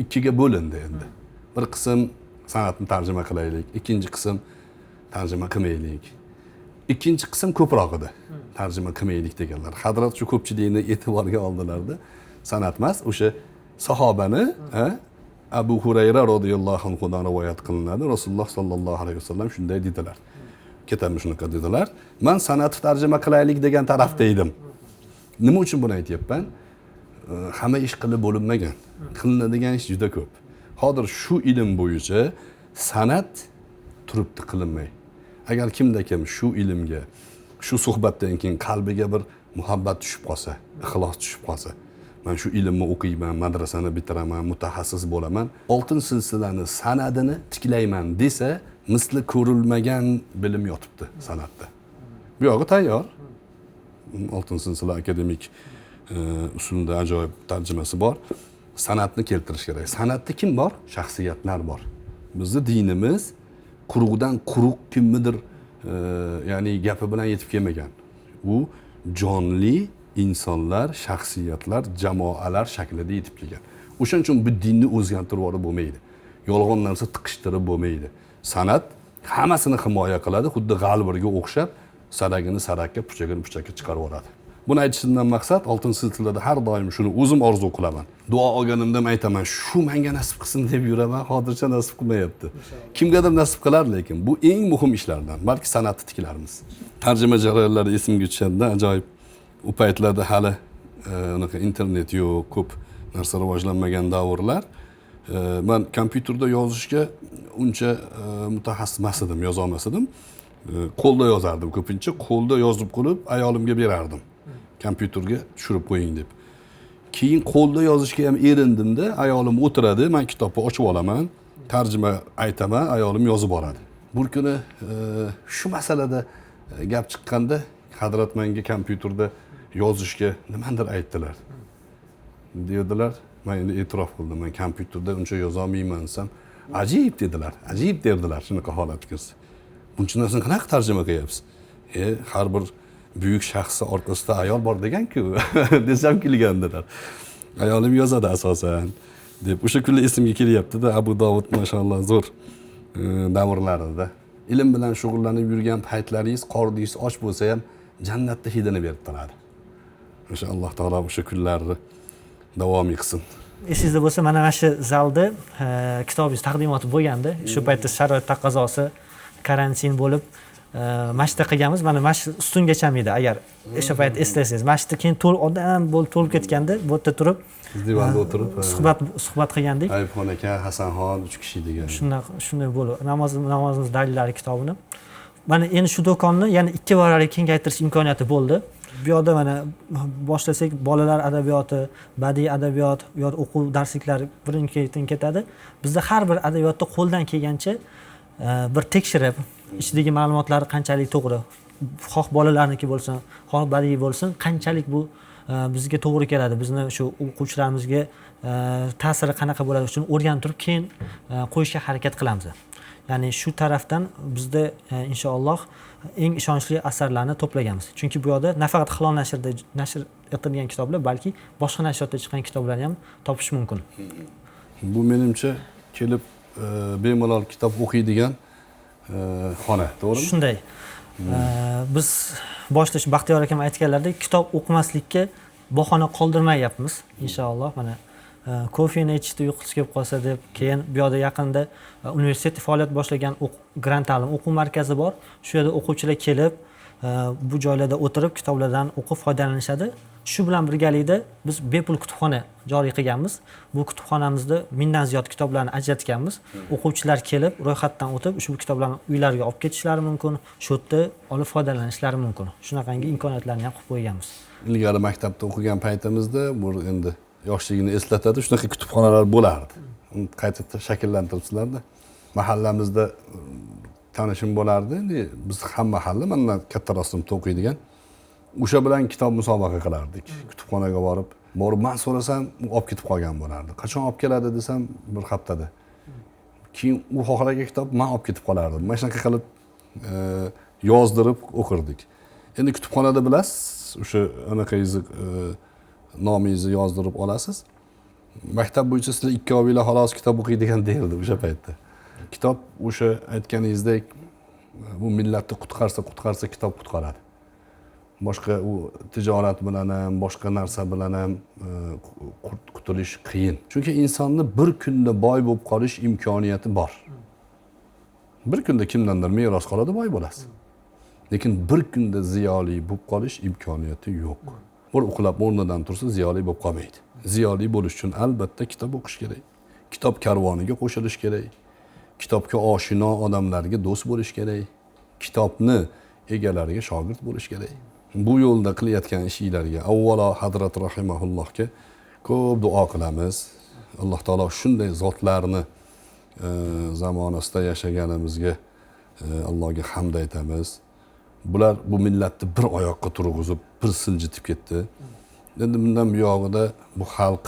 ikkiga bo'lindi endi. Bir qism san'atni tarjima qilaylik, ikkinchi qism tarjima qilmaylik. Ikkinchi qism ko'proq edi. Tarjima qilmaylik deganlar. Hazrat shu ko'pchilikni e'tiborga oldilarda, san'at emas, o'sha sahobani Abu Hurayra radhiyallohu anhudan rivoyat qilinadi. Rasululloh sallallohu alayhi vasallam shunday dedilar. Ketamiz shunaqa dedilar. Men san'atni tarjima qilaylik degan tarafda edim. Nima uchun buni aytyapman? Hamma ish qilib bo'linmagan. Qilinadigan ish juda ko'p. Hozir shu ilm bo'yicha san'at turibdi qilinmay. Agar kimda kim shu ilmga, shu suhbatdan keyin qalbiga bir muhabbat tushib qolsa, ixlos tushib qolsa, men shu ilmni o'qiyman, madrasani bitiraman, mutaxassis bo'laman, Oltin silsilani san'atini tiklayman desa, misli ko'rilmagan bilim yotibdi san'atda. Bu yog'i tayyor. Oltin silsila akademik usulda ajoyib tarjimasi bor. San'atni keltirish kerak. San'atda kim bor? Shaxsiyatlar bor. Bizni dinimiz quruqdan quruq kimnidir ya'ni gapi bilan yetib kelmagan. U jonli insonlar, shaxsiyatlar, jamoalar shaklida yetib kelgan. O'shaning uchun bu dinni o'zgartirib yuborib bo'lmaydi. Yolg'on narsa tiqishtirib bo'lmaydi. San'at hammasini himoya qiladi, xuddi g'alvirga o'xshab saragini sarakka, puchagini puchakka chiqarib yuboradi. Buni aytishimdan maqsad, Oltin silsilada har doim shuni o'zim orzu qilaman. Duo olganimda ham aytaman, shu menga nasib qilsin deb yuraman, hozircha nasib qilmayapti. Kimgadir nasib qilar, lekin bu eng muhim ishlardan. Balki san'atni tiklarmiz. Tarjima jarayonlari esimga tushadi, ajoyib. U paytlarda hali unaqa internet yo'q, ko'p narsa rivojlanmagan davrlar. Men kompyuterda yozishga uncha mutaxassis emas edim, yoza olmas edim. Qo'lda yozardim ko'pincha, qo'lda yozib qo'yib ayolimga berardim. Kompyuterga tushirib qo'ying deb. Keyin qo'lda yozishga ham erindimda, ayolim o'tiradi, men kitobni ochib olaman, tarjima aytaman, ayolim yozib oladi. Bir kuni shu masalada gap chiqqanda Hazrat menga kompyuterda yozishga nimadir aytdilar. Dedilar, men endi e'tirof qildim, men kompyuterda uncha yoza olmayman desam, ajib dedilar, ajib derdilar shunaqa holat kirsa. Buncha narsani qanaqa tarjima qilyapsiz? Har bir Buyuk shaxsni orqasida ayol bor degan-ku desam kulgandilar. Ayolim yozadi asosan deb. O'sha kunlar esimga kelyapti-da, Abu Dovud mashalloh zo'r davrlarida. Ilm bilan shug'ullanib yurgan paytlaringiz qorningiz och bo'lsa ham jannatda hidini berib turadi. O'sha Alloh taolo o'sha kunlarni davom etsin. Esingizda bo'lsa, mana shu zalda kitobingiz taqdimoti bo'lgandi. Shu paytda sharoit taqozosi, karantin bo'lib, mana qilganmiz. Mana shu ustungacha edi, agar o'sha payt eslasangiz. Mana shu keyin to'l odam bo'lib to'lib ketgandi. Bu yerda turib divanda o'tirib suhbat qilgandik. Ayubxon aka, Hasanxon 3 kishi degan. Shunday bo'lib, namozimiz dalillari kitobini. Mana endi shu do'konni yana 2 barobar kengaytirish imkoniyati bo'ldi. Bu yoqda mana boshlasak bolalar adabiyoti, badiiy adabiyot, u yoqda o'quv darsliklari birin-ketin ketadi. Bizda har bir adabiyotni qo'ldan kelgancha bir tekshirib, ichidagi ma'lumotlar qanchalik to'g'ri, xoh bolalarniki bo'lsin, xoh badiiy bo'lsin, qanchalik bu bizga to'g'ri keladi, bizni shu o'quvchilarimizga ta'siri qanaqa bo'ladi, shuni o'rganib turib keyin qo'yishga harakat qilamiz. Ya'ni shu tarafdan bizda inshaalloh eng ishonchli asarlarni to'plaganmiz. Chunki bu yoqda nafaqat Hilol nashrida nashr etilgan kitoblar, balki boshqa nashriyotda chiqqan kitoblarni ham topish mumkin. Bu menimcha kelib bemalol kitob o'qiydigan xona, to'g'rimi? Shunday. Biz boshida Baxtiyor akam aytganlaridek, kitob o'qimaslikka bahona qoldirmayapmiz inshaalloh. Mana kofeni ichishda uyqusi kelib qolsa deb, keyin bu yoqda yaqinda universitet faoliyat boshlagan grant ta'lim o'quv markazi bor. Shu yerda o'quvchilar kelib bu joylarda o'tirib kitoblardan o'qib foydalanishadi. Shu bilan birgalikda biz bepul kutubxona joriy qilganmiz. Bu kutubxonamizda 1000 dan ziyod kitoblarni ajratganmiz. O'quvchilar kelib ro'yxatdan o'tib ushbu kitoblarni uylariga olib ketishlari mumkin, shu yerda olib foydalanishlari mumkin. Shunaqangi imkoniyatlarni ham qilib qo'yganmiz. Ilgari maktabda o'qigan paytimizda bu endi yoshligini eslatadi, shunaqa kutubxonalar bo'lardi. Uni qayta shakllantiribsizlarda. Mahallamizda tanishim bo'lardi. Endi biz ham mahalla, mendan kattaroq sinfda o'qiydigan. O'sha bilan kitob musobaqa qilardik. Kutubxonaga borib men so'rasam, u olib ketib qolgan bo'lardi. Qachon olib keladi desam, bir haftada. Keyin u xohlagan kitob men olib ketib qolardim. Mana shunaqa qilib yozdirib o'qirdik. Endi kutubxonada bilasiz, o'sha anaqangizni nomingizni yozdirib olasiz. Maktab bo'yicha sizlar ikkovinglar xolos kitob o'qiydigan deyildi o'sha paytda. Kitob o'sha aytganingizdek bu millatni qutqarsa kitob qutqaradi. Boshqa u tijorat bilan ham, boshqa narsa bilan ham qutulish qiyin. Chunki insonni bir kunda boy bo'lib qolish imkoniyati bor. Bir kunda kimdandir meros qoladi, boy bo'lasiz. Lekin bir kunda ziyoli bo'lib qolish imkoniyati yo'q. Bir uxlab o'rnidan tursa ziyoli bo'lib qolmaydi. Ziyoli bo'lish uchun albatta kitob o'qish kerak. Kitob karvoniga qo'shilish kerak. Kitobga oshino odamlarga do'st bo'lish kerak. Kitobni egalariga shogird bo'lish kerak. Bu yo'lda qilayotgan ishlarga avvalo Hazrat rahimahullohga ko'p duo qilamiz. Alloh taolo shunday zotlarni zamonasida yashaganimizga Allohga hamd aytamiz. Bular bu millatni bir oyoqqa turg'izib, bir siljitib ketdi. Endi bundan buyog'ida bu xalq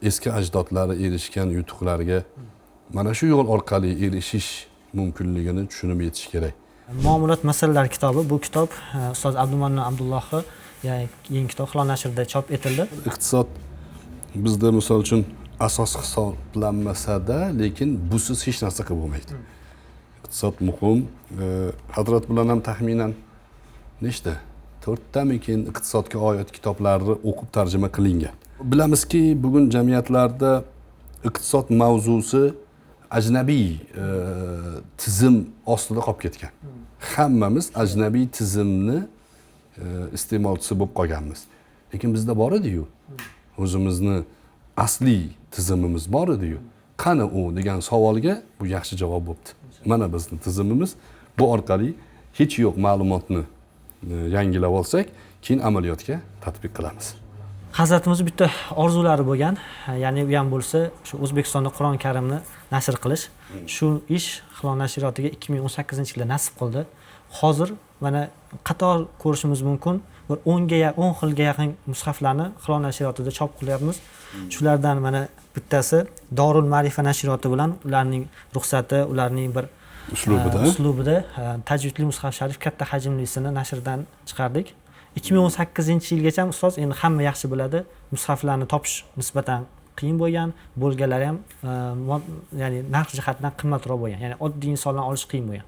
eski ajdodlari erishgan yutuqlarga mana shu yo'l orqali erishish mumkinligini tushunib yetish kerak. Muomalat masalalari kitobi, bu kitob ustoz Abdumannon Abdullohni, ya'ni yangi kitob Hilol nashrida chop etildi. Iqtisod bizda misol uchun asos hisoblanmasa-da, lekin busiz hech narsa qilib bo'lmaydi. Iqtisod muhim. Hazrat bilan ham taxminan nechta? 4 tamikin iqtisodga oid kitoblarni o'qib tarjima qilingan. Bilamizki, bugun jamiyatlarda iqtisod mavzusi ajnabiy tizim ostida qolib ketgan. Hammamiz ajnabiy tizimni iste'molchisi bo'lib qolganmiz. Lekin bizda bor edi-yu. O'zimizni asliy tizimimiz bor edi-yu. Qani u degan savolga bu yaxshi javob bo'pti. Mana bizning tizimimiz, bu orqali hech yo'q ma'lumotni yangilab olsak, keyin amaliyotga tatbiq qilamiz. Hazratimiz bitta orzulari bo'lgan, ya'ni u ham bo'lsa shu O'zbekistonda Qur'oni Karimni nashr qilish. Shu ish Hilol nashriyotiga 2018-yilda nasib qildi. Hozir mana qator ko'rishimiz mumkin, bir 10 xilga yaqin mushaflarni Hilol nashriyotida chop qilyapmiz. Shulardan mana bittasi Dorul Ma'rifa nashriyoti bilan ularning ruxsati, ularning bir uslubida tajvidli mushaf sharif katta hajmlisini nashrdan chiqardik. 2018-yilgacha ustoz, endi hamma yaxshi biladi, mushaflarni topish nisbatan qiyin bo'lgan, bo'lganlari ham ya'ni narx jihatidan qimmatroq bo'lgan, ya'ni oddiy insonlar olish qiyin bo'lgan.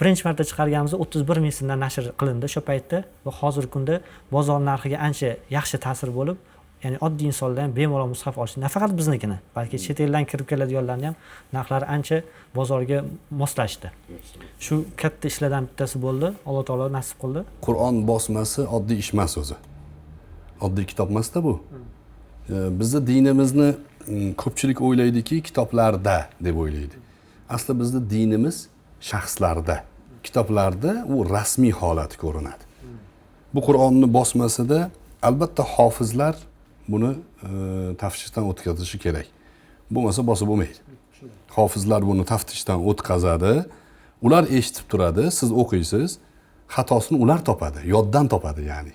Birinchi marta chiqarganimizda 31 ming so'mdan nashr qilindi o'sha paytda va hozirgi kunda bozor narxiga ancha yaxshi ta'sir bo'lib, ya'ni oddiy insonlar ham bemalol mushaf olish, nafaqat biznikini, balki chet eldan kirib keladiganlarni ham narxlari ancha bozorga moslashdi. Shu katta ishlardan bittasi bo'ldi. Alloh taolo nasib qildi. Qur'on bosmasi oddiy ish emas o'zi. Oddiy kitob emas-da bu. Bizni dinimizni ko'pchilik o'ylaydiki, kitoblarda deb o'ylaydi. Asli bizni dinimiz shaxslarda. Kitoblarda u rasmiy holati ko'rinadi. Bu Qur'onni bosmasida albatta hofizlar buni taftishdan o'tkazishi kerak. Bo'lmasa bosib bo'lmaydi. Hofizlar buni taftishdan o'tkazadi. Ular eshitib turadi, siz o'qiysiz, xatosini ular topadi, yoddan topadi ya'ni.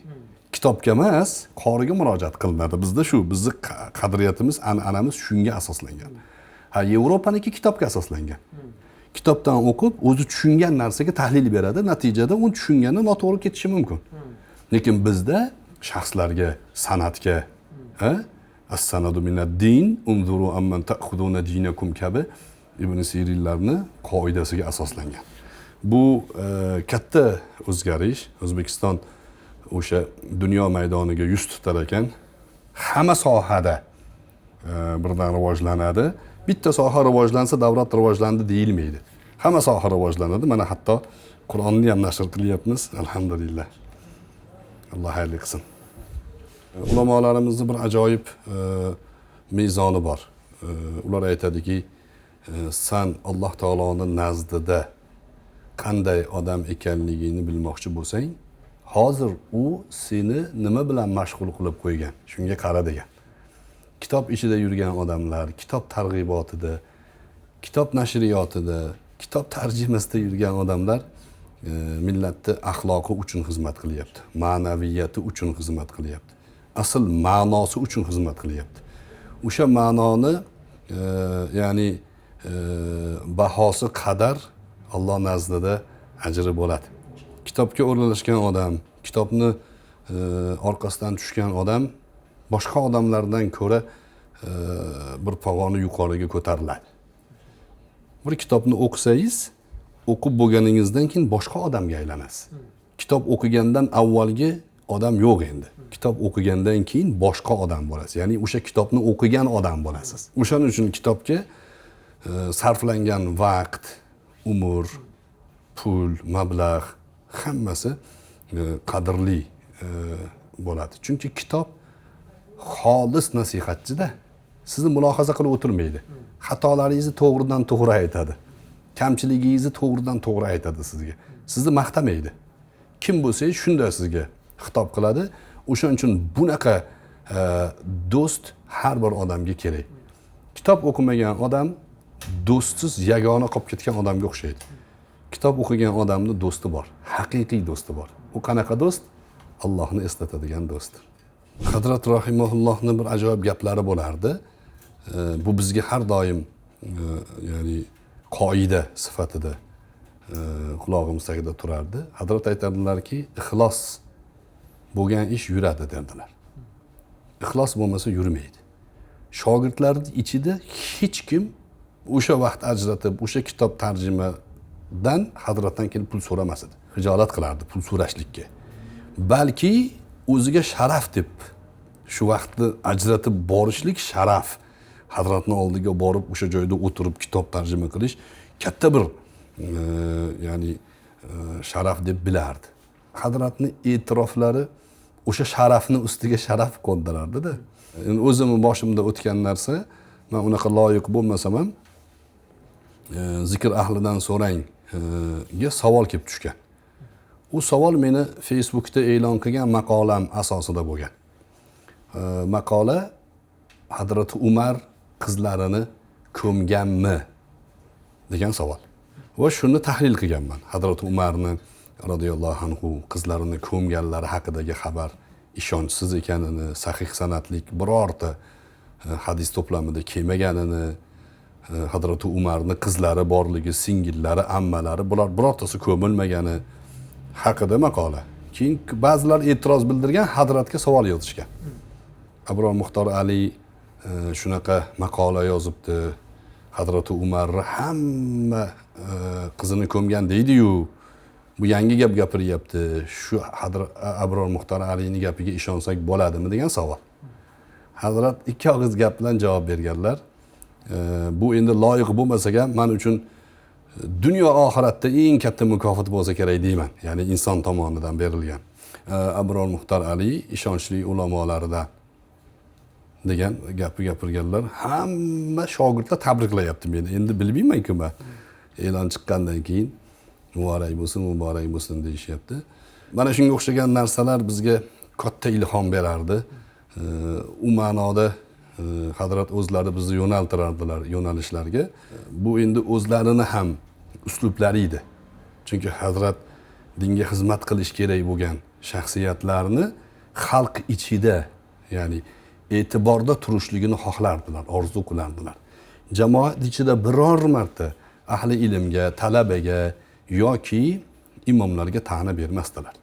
Kitobga emas, qoriga murojaat qilinadi. Bizda shu, bizni qadriyatimiz, an'anamiz shunga asoslangan. Ha, Yevropaniki kitobga asoslangan. Kitobdan o'qib, o'zi tushungan narsaga tahlil beradi, natijada u tushungani noto'g'ri ketishi mumkin. Lekin bizda shaxslarga, san'atga, as-sanadu minad-din, unzuru amman ta'khuduna dinakum kabi Ibn Sirinlarni qoidasiga asoslangan. Bu katta o'zgarish. O'zbekiston o'sha dunyo maydoniga yuz tutar ekan, hamma sohada birdan rivojlanadi. Bitta soha rivojlansa davlat rivojlandi deyilmaydi. Hamma soha rivojlanadi. Mana hatto Qur'onni ham nashr qilyapmiz, alhamdulillah. Alloh xayrli qilsin. Ulamolarimizni bir ajoyib mezoni bor. Ular aytadiki, san Alloh taoloning nazdida qanday odam ekanligingni bilmoqchi bo'lsang, hozir u seni nima bilan mashg'ul qilib qo'ygan, shunga qara degan. Kitob ichida yurgan odamlar, kitob targ'ibotida, kitob nashriyotida, kitob tarjimasida yurgan odamlar millatni axloqi uchun xizmat qilyapti, ma'naviyati uchun xizmat qilyapti, asl ma'nosi uchun xizmat qilyapti. O'sha ma'noni ya'ni bahosi qadar Alloh nazdida ajri bo'ladi. Kitobga o'ralashgan odam, kitobni orqasidan tushgan odam boshqa odamlardan ko'ra bir pog'ona yuqoriga ko'tariladi. Bir kitobni o'qisangiz, o'qib bo'lganingizdan keyin boshqa odamga aylanasiz. Kitob o'qigandan avvalgi odam yo'q endi. Kitob o'qigandan keyin boshqa odam bo'lasiz. Ya'ni o'sha kitobni o'qigan odam bo'lasiz. O'shaning uchun kitobga sarflangan vaqt, umr, pul, mablag' hammasi qadrli bo'ladi. Chunki kitob xolis nasihatchida, sizni mulohaza qilib o'tirmaydi. Xatolaringizni to'g'ridan to'g'ri aytadi. Kamchiligingizni to'g'ridan to'g'ri aytadi sizga. Sizni maqtamaydi. Kim bo'lsangiz shunda sizga xitob qiladi. O'shaning uchun bunaqa do'st har bir odamga kerak. Kitob o'qimagan odam do'stsiz yagona qolib ketgan odamga o'xshaydi. Kitob o'qigan odamning do'sti bor, haqiqiy do'sti bor. U qanaqa do'st? Allohni eslatadigan do'st. Hazrat rahimahullohning bir ajoyib gaplari bo'lardi. Bu bizga har doim ya'ni qoida sifatida qulog'imiz tagida turardi. Hazrat aytardilarki, ixlos bo'lgan ish yuradi derdilar. Ixlos bo'lmasa yurmaydi. Shogirdlarning ichida hech kim o'sha vaqt ajratib, o'sha kitob tarjimadan hazratdan kelib pul so'ramas edi. Hijolat qilardi pul so'rashlikka. Balki o'ziga sharaf deb shu vaqtni ajratib borishlik sharaf. Hazratning oldiga borib o'sha joyda o'tirib kitob tarjima qilish katta bir ya'ni sharaf deb bilardi. Hazratning e'tiroflari o'sha sharafni ustiga sharaf qo'ndirardi-da. Endi o'zimni boshimda o'tgan narsa, men unaqa loyiq bo'lmasam ham zikr ahlidan so'rang ga savol kelib tushgan. U savol meni Facebookda e'lon qilgan maqolam asosida bo'lgan. Maqola Hazrati Umar qizlarini ko'mganmi degan savol. Va shuni tahlil qilganman. Hazrati Umarni radhiyallohu anhu qizlarini ko'mganlari haqidagi xabar ishonchsiz ekanini, sahih sanatlik birorta hadis to'plamida kelmaganini, Hazrati Umarni qizlari borligi, singillari, ammalari, bular birortasi ko'milmagani haqida maqola. Keyin ba'zilar e'tiroz bildirgan, hazratga savol yozishgan. Abror Muxtor Ali shunaqa maqola yozibdi. Hazrati Umarni hamma qizini ko'mgan deydi-yu, bu yangi gap gapiryapti. Shu Abror Muxtor Alini gapiga ishonsak bo'ladimi degan savol. Hazrat ikki og'iz gap bilan javob berganlar. Bu endi loyiq bo'lmasa ham men uchun dunyo oxiratda eng katta mukofot bo'lsa kerak deyman. Ya'ni inson tomonidan berilgan. Abror Muxtor Ali ishonchli ulamolaridan degan gapni gapirganlar. Hamma shogirdlar tabriklayapti meni. Endi bilmayman-ku men. E'lon chiqqandan keyin muborak bo'lsin, muborak bo'lsin deyishyapti. Mana shunga o'xshagan narsalar bizga katta ilhom berardi. U ma'noda hazrat o'zlari bizni yo'naltirardilar yo'nalishlarga. Bu endi o'zlarini ham uslublari edi. Chunki hazrat dinga xizmat qilish kerak bo'lgan shaxsiyatlarni xalq ichida, ya'ni e'tiborda turishligini xohlardilar, orzu qilardilar. Jamoat ichida biror marta ahli ilmga, talabaga yoki imomlarga ta'na bermasdilar.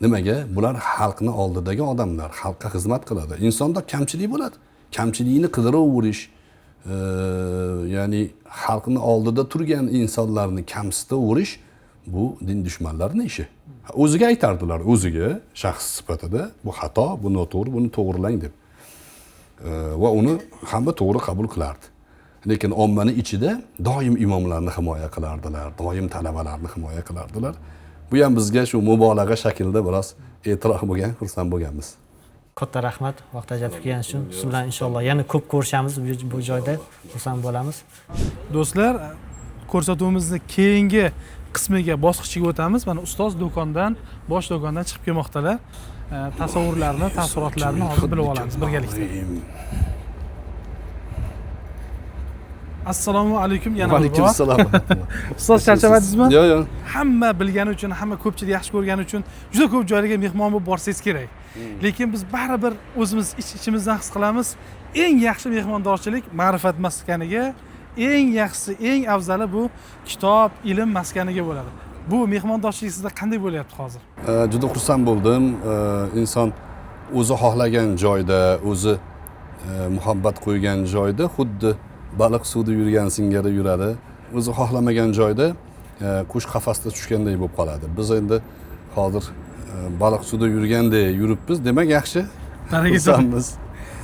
Nimaga? Bular xalqni oldidagi odamlar, xalqqa xizmat qiladi. Insonda kamchilik bo'ladi. Kamchiligini qidiraverish, ya'ni xalqni oldida turgan insonlarni kamsitaverish bu din dushmanlarining ishi. O'ziga aytardilar, o'ziga shaxs sifatida bu xato, bu noto'g'ri, buni to'g'rilang deb. Va uni hamma to'g'ri qabul qilardi. Lekin ommani ichida doim imomlarni himoya qilardilar, doim talabalarni himoya qilardilar. Bu ham bizga shu mubolag'a shaklida biroz e'tirof bo'lgan, xursand bo'lganmiz. Katta rahmat vaqt ajratib kelganingiz uchun. Siz bilan inshaalloh yana ko'p ko'rishamiz bu joyda, xursand bo'lamiz. Do'stlar, ko'rsatuvimizni keyingi qismiga, bosqichiga o'tamiz. Mana ustoz do'kondan, bosh do'kondan chiqib kelmoqdalar. Tasavvurlarni, taassurotlarni hozir bilib olamiz birgalikda. Assalomu alaykum yana bir bor. Alaykum assalom. Ustoz charchamadingizmi? Yo'q, yo'q. Hamma bilgani uchun, hamma ko'pchilik yaxshi ko'rgani uchun juda ko'p joylarga mehmon bo'lib borsangiz kerak. Lekin biz baribir o'zimiz ich-ichimizdan his qilamiz, eng yaxshi mehmondorchilik ma'rifat maskaniga, eng yaxshisi, eng afzali bu kitob, ilm maskaniga bo'ladi. Bu mehmondorchilik sizda qanday bo'lyapti hozir? Juda xursand bo'ldim. Inson o'zi xohlagan joyda, o'zi muhabbat qo'ygan joyda xuddi baliq suvda yurgan singari yuradi. O'zi xohlamagan joyda qush qafasda tushganday bo'lib qoladi. Biz endi hozir baliq suvda yurganday yuribmiz, demak yaxshi. Xursandmiz.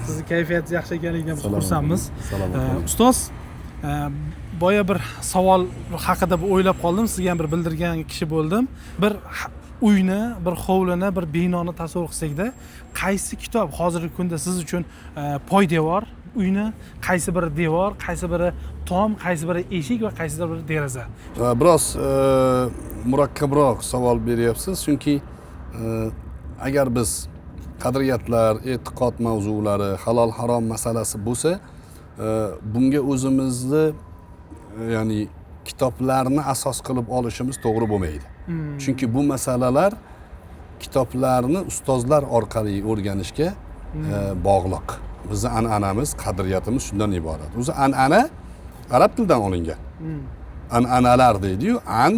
Sizni kayfiyatingiz yaxshi ekanligidan biz xursandmiz. Ustoz, boya bir savol haqida o'ylab qoldim, sizga ham bir bildirgan kishi bo'ldim. Bir uyni, bir hovlini, bir binoni tasavvur qilsakda, qaysi kitob hozirgi kunda siz uchun poydevor, uyni qaysi biri devor, qaysi biri tom, qaysi biri eshik va qaysi biri deraza? Biroz murakkabroq savol beryapsiz, chunki agar biz qadriyatlar, e'tiqod mavzulari, halol harom masalasi bo'lsa, bunga o'zimizni, ya'ni kitoblarni asos qilib olishimiz to'g'ri bo'lmaydi. Chunki bu masalalar kitoblarni ustozlar orqali o'rganishga bog'liq. Bizni an'anamiz, qadriyatimiz shundan iborat. O'zi an'ana arab tilidan olingan. An'analar deydi-yu, an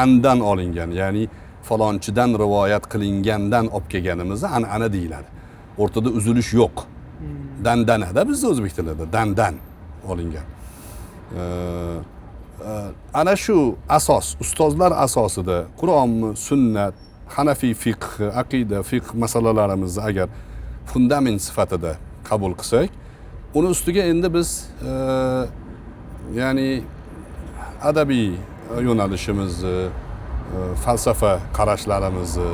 andan olingan, ya'ni falonchidan rivoyat qilingandan olib kelganimizni an'ana deyiladi. O'rtada uzilish yo'q. Dandanada bizda o'zbek tilida dandan olingan. Ana shu asos, ustozlar asosida Qur'onmi, sunnat, Hanafiy fiqh, aqida, fiqh masalalarimizni agar fundament sifatida qabul qilsak, uni ustiga endi biz ya'ni adabiy yo'nalishimizni, falsafa qarashlarimizni,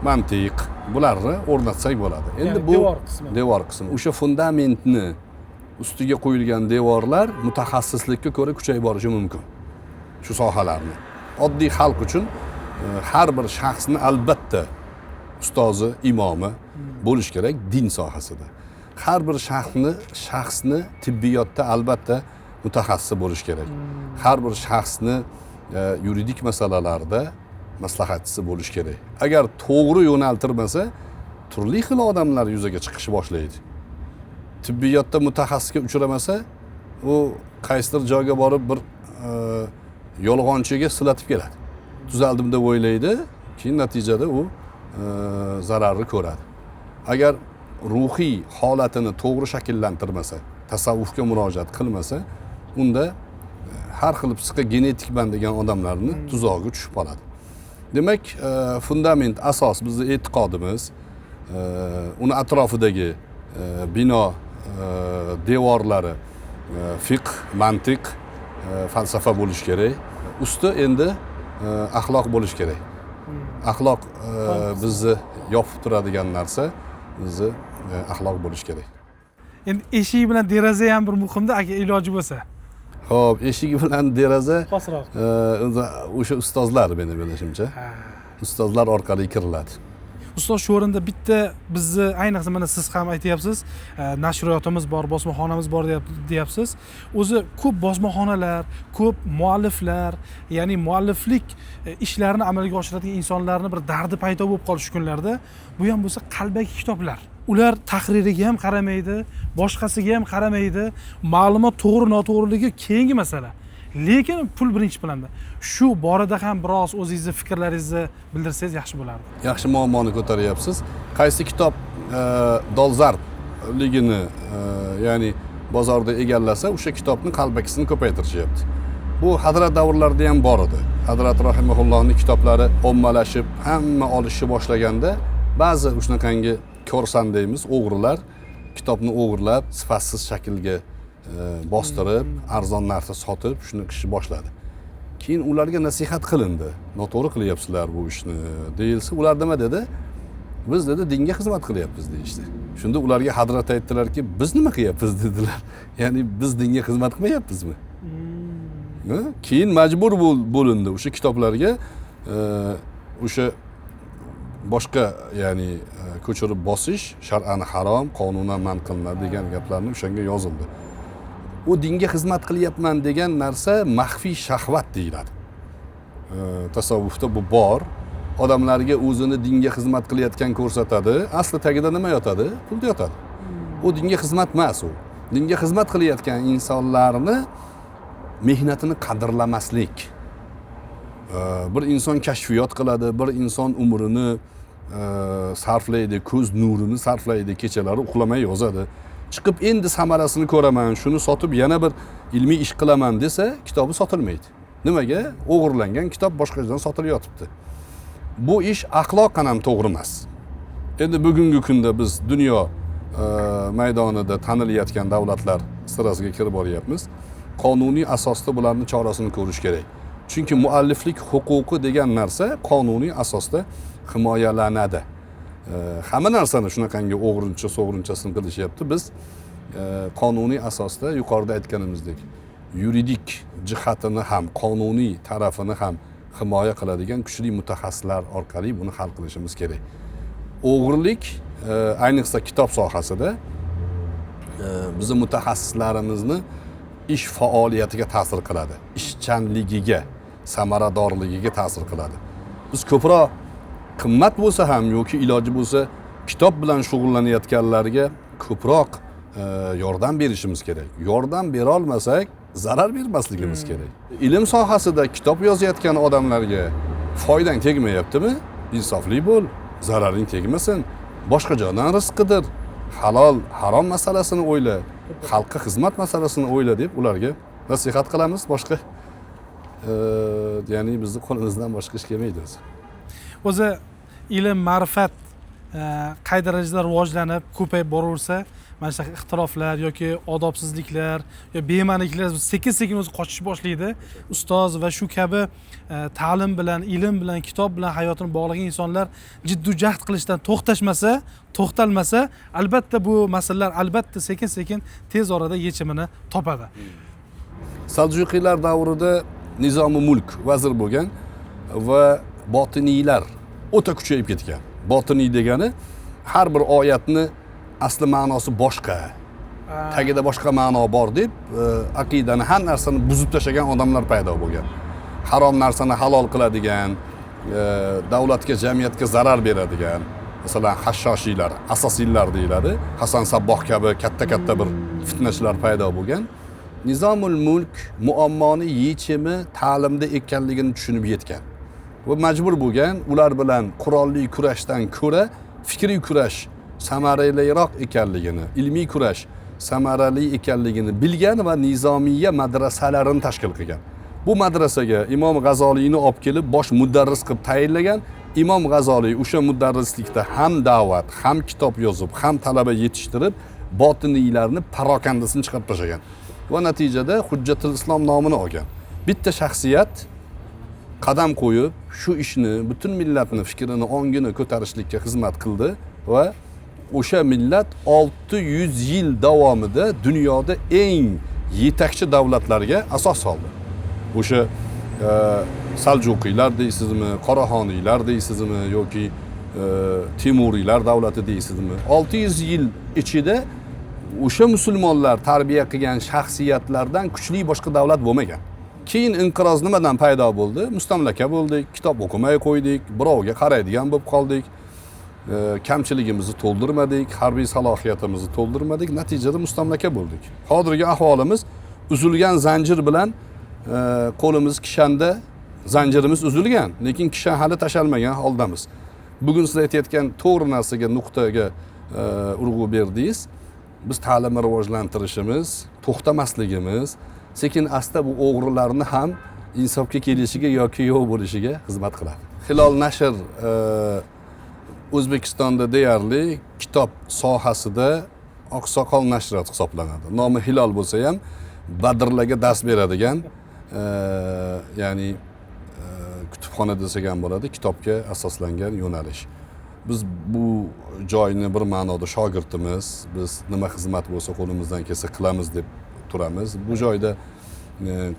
mantiq, bularni o'rnatsak bo'ladi. Endi bu devor qismi. Devor qismi. O'sha fundamentni ustiga qo'yilgan devorlar mutaxassislikka ko'ra kuchayib borishi mumkin. Shu sohalarni. Oddiy xalq uchun har bir shaxsni albatta ustozi, imomi bo'lish kerak din sohasida. Har bir shaxsni tibbiyotda albatta mutaxassis bo'lish kerak. Har bir shaxsni yuridik masalalarda maslahatchisi bo'lish kerak. Agar to'g'ri yo'naltirmasa, turli xil odamlar yuzaga chiqishi boshlaydi. Tibbiyotda mutaxassisga uchramasa, u qaysidir joyga borib bir yolg'onchiga silatib keladi. Tuzaldim deb o'ylaydi, keyin natijada u zararni ko'radi. Agar ruhiy holatini to'g'ri shakllantirmasa, tasavvufga murojaat qilmasa, unda har xil psixogenetikman degan odamlarni tuzog'iga tushib qoladi. Demak, fundament, asos bizni e'tiqodimiz, uni atrofidagi bino devorlari fiqh, mantiq, falsafa bo'lishi kerak. Usti endi axloq bo'lishi kerak. Axloq bizni yopib turadigan narsa, bizni axloq bo'lishi kerak. Endi eshik bilan deraza ham bir muhimda, agar iloji bo'lsa. Xo'p, eshik bilan deraza xosroq. O'sha ustozlar, meni bilishimcha. Ustozlar orqali kiriladi. Ustoz, shu o'rinda bitta bizni, ayniqsa mana siz ham aytyapsiz, nashriyotimiz bor, bosmaxonamiz bor deyapsiz. O'zi ko'p bosmaxonalar, ko'p mualliflar, ya'ni mualliflik ishlarini amalga oshiradigan insonlarni bir dardi paydo bo'lib qolish shu kunlarda. Bu ham bo'lsa qalbaki kitoblar. Ular tahririga ham qaramaydi, boshqasiga ham qaramaydi. Ma'lumot to'g'ri noto'g'riligi keyingi masala. Lekin pul birinchi planda. Shu borada ham biroz o'zingizni fikrlaringizni bildirsangiz yaxshi bo'lardi. Yaxshi muammoni ko'taryapsiz. Qaysi kitob dolzarbligini, ya'ni bozorda egallasa, o'sha kitobni qalbakisini ko'paytirishyapti. Bu Hazrat davrlarida ham bor edi. Hazrat rahimahullohning kitoblari ommalashib, hamma olishni boshlaganda ba'zi shunaqangi ko'rsan deymiz, o'g'rilar kitobni o'g'irlab, sifatsiz shaklga bostirib, arzon narxda sotib, shuni qilishni boshladi. Keyin ularga nasihat qilindi. Noto'g'ri qilyapsizlar bu ishni deyilsa, ular nima dedi? Biz dedi dinga xizmat qilyapmiz deyishdi. Shunda ularga Hazrat aytdilarki, biz nima qilyapmiz dedilar. Ya'ni biz dinga xizmat qilmayapmizmi? Keyin majbur bo'lindi o'sha kitoblarga o'sha boshqa, ya'ni ko'chirib bosish shar'an harom, qonunan man qilinadi degan gaplarni o'shanga yozildi. U dinga xizmat qilyapman degan narsa maxfiy shahvat deyiladi. Tasavvufda bu bor. Odamlarga o'zini dinga xizmat qilayotgan ko'rsatadi. Asli tagida nima yotadi? Pul yotadi. U dinga xizmat emas u. Dinga xizmat qilayotgan insonlarni mehnatini qadrlamaslik. Bir inson kashfiyot qiladi, bir inson umrini sarflaydi, ko'z nurini sarflaydi, kechalari uxlamay yozadi. Chiqib endi samarasini ko'raman, shuni sotib yana bir ilmiy ish qilaman desa, kitobi sotilmaydi. Nimaga? O'g'irlangan kitob boshqa joydan sotilyotibdi. Bu ish axloqan ham to'g'ri emas. Endi bugungi kunda biz dunyo maydonida tanilayotgan davlatlar sirasiga kirib boryapmiz. Qonuniy asosda bularning chorasini ko'rish kerak. Chunki mualliflik huquqi degan narsa qonuniy asosda himoyalanadi. Hamma narsani shunaqangi o'g'rincha so'g'rinchasini qilishyapti. Biz qonuniy asosda yuqorida aytganimizdek yuridik jihatini ham, qonuniy tarafini ham himoya qiladigan kuchli mutaxassislar orqali buni hal qilishimiz kerak. O'g'irlik ayniqsa kitob sohasida bizni mutaxassislarimizni ish faoliyatiga ta'sir qiladi, ishchanligiga, samaradorligiga ta'sir qiladi. Biz ko'proq qimmat bo'lsa ham yoki iloji bo'lsa kitob bilan shug'ullanayotganlarga ko'proq yordam berishimiz kerak. Yordam bera olmasak zarar bermasligimiz kerak. Ilm sohasida kitob yozayotgan odamlarga foydang tegmayaptimi? Insofli bo'l, zararing tegmasin. Boshqa joydan rizq qidir. Halol, harom masalasini o'yla, xalqqa xizmat masalasini o'yla deb ularga nasihat qilamiz. Boshqa ya'ni bizni qo'limizdan boshqa ish kelmaydi o'zi. O'zi ilm, ma'rifat qay darajada rivojlanib, ko'payib boraversa, mana shunaqa ixtiroflar yoki odobsizliklar yo bema'niliklar sekin-sekin o'zi qochish boshlaydi. Ustoz va shu kabi ta'lim bilan, ilm bilan, kitob bilan hayotini bog'lagan insonlar jiddu jahd qilishdan to'xtalmasa, albatta bu masalalar albatta sekin-sekin tez orada yechimini topadi. Saljuqiylar davrida Nizomi Mulk vazir bo'lgan va botiniylar o'ta kuchayib ketgan. Botiniy degani har bir oyatni asli ma'nosi boshqa, tagida boshqa ma'no bor deb aqidani, har narsani buzib tashlagan odamlar paydo bo'lgan. Harom narsani halol qiladigan, davlatga, jamiyatga zarar beradigan, masalan, hashshosiylar, asosiylar deyiladi. Hasan Sabboh kabi katta-katta bir fitnachilar paydo bo'lgan. Nizomul Mulk muammoni yechimi ta'limda ekanligini tushunib yetgan. Va majbur bo'lgan ular bilan qurolli kurashdan ko'ra fikriy kurash samaraliroq ekanligini, ilmiy kurash samarali ekanligini bilgan va Nizomiya madrasalarini tashkil qilgan. Bu madrasaga Imom G'azoliyni olib kelib bosh mudarris qilib tayinlagan. Imom G'azoliy o'sha mudarrislikda ham da'vat, ham kitob yozib, ham talaba yetishtirib, botiniylarni parokandasini chiqarib tashlagan va natijada Hujjatul Islom nomini olgan. Bitta shaxsiyat qadam qo'yib shu ishni butun millatni fikrini, ongini ko'tarishlikka xizmat qildi va o'sha millat 600 yil davomida dunyoda eng yetakchi davlatlarga asos soldi. O'sha Saljuqiylar deysizmi, Qoraxoniylar deysizmi yoki Temuriylar davlati deysizmi? 600 yil ichida o'sha musulmonlar tarbiya qilgan shaxsiyatlardan kuchli boshqa davlat bo'lmagan. Keyin inqiroz nimadan paydo bo'ldi? Mustamlaka bo'ldik, kitob o'qimay qo'ydik, birovga qaraydigan bo'lib qoldik. Kamchiligimizni to'ldirmadik, harbiy salohiyatimizni to'ldirmadik, natijada mustamlaka bo'ldik. Hozirgi ahvolimiz uzilgan zanjir bilan qo'limiz kishanda, zanjirimiz uzilgan, lekin kishan hali tashalmagan holdamiz. Bugun siz aytayotgan to'g'ri narsaga, nuqtaga urg'u berdingiz. Biz ta'limni rivojlantirishimiz, to'xtamasligimiz, sekin asta bu o'g'rilarni ham insofga kelishiga yoki yo'q bo'lishiga xizmat qiladi. Hilol nashr O'zbekistonda deyarli kitob sohasida oqsoqol nashriyot hisoblanadi. Nomi Hilol bo'lsa ham badrlarga dars beradigan, ya'ni kutubxona desak ham bo'ladi, kitobga asoslangan yo'nalish. Biz bu joyni bir ma'noda shogirdimiz, biz nima xizmat bo'lsa qo'limizdan kelsa qilamiz deb turamiz. Bu joyda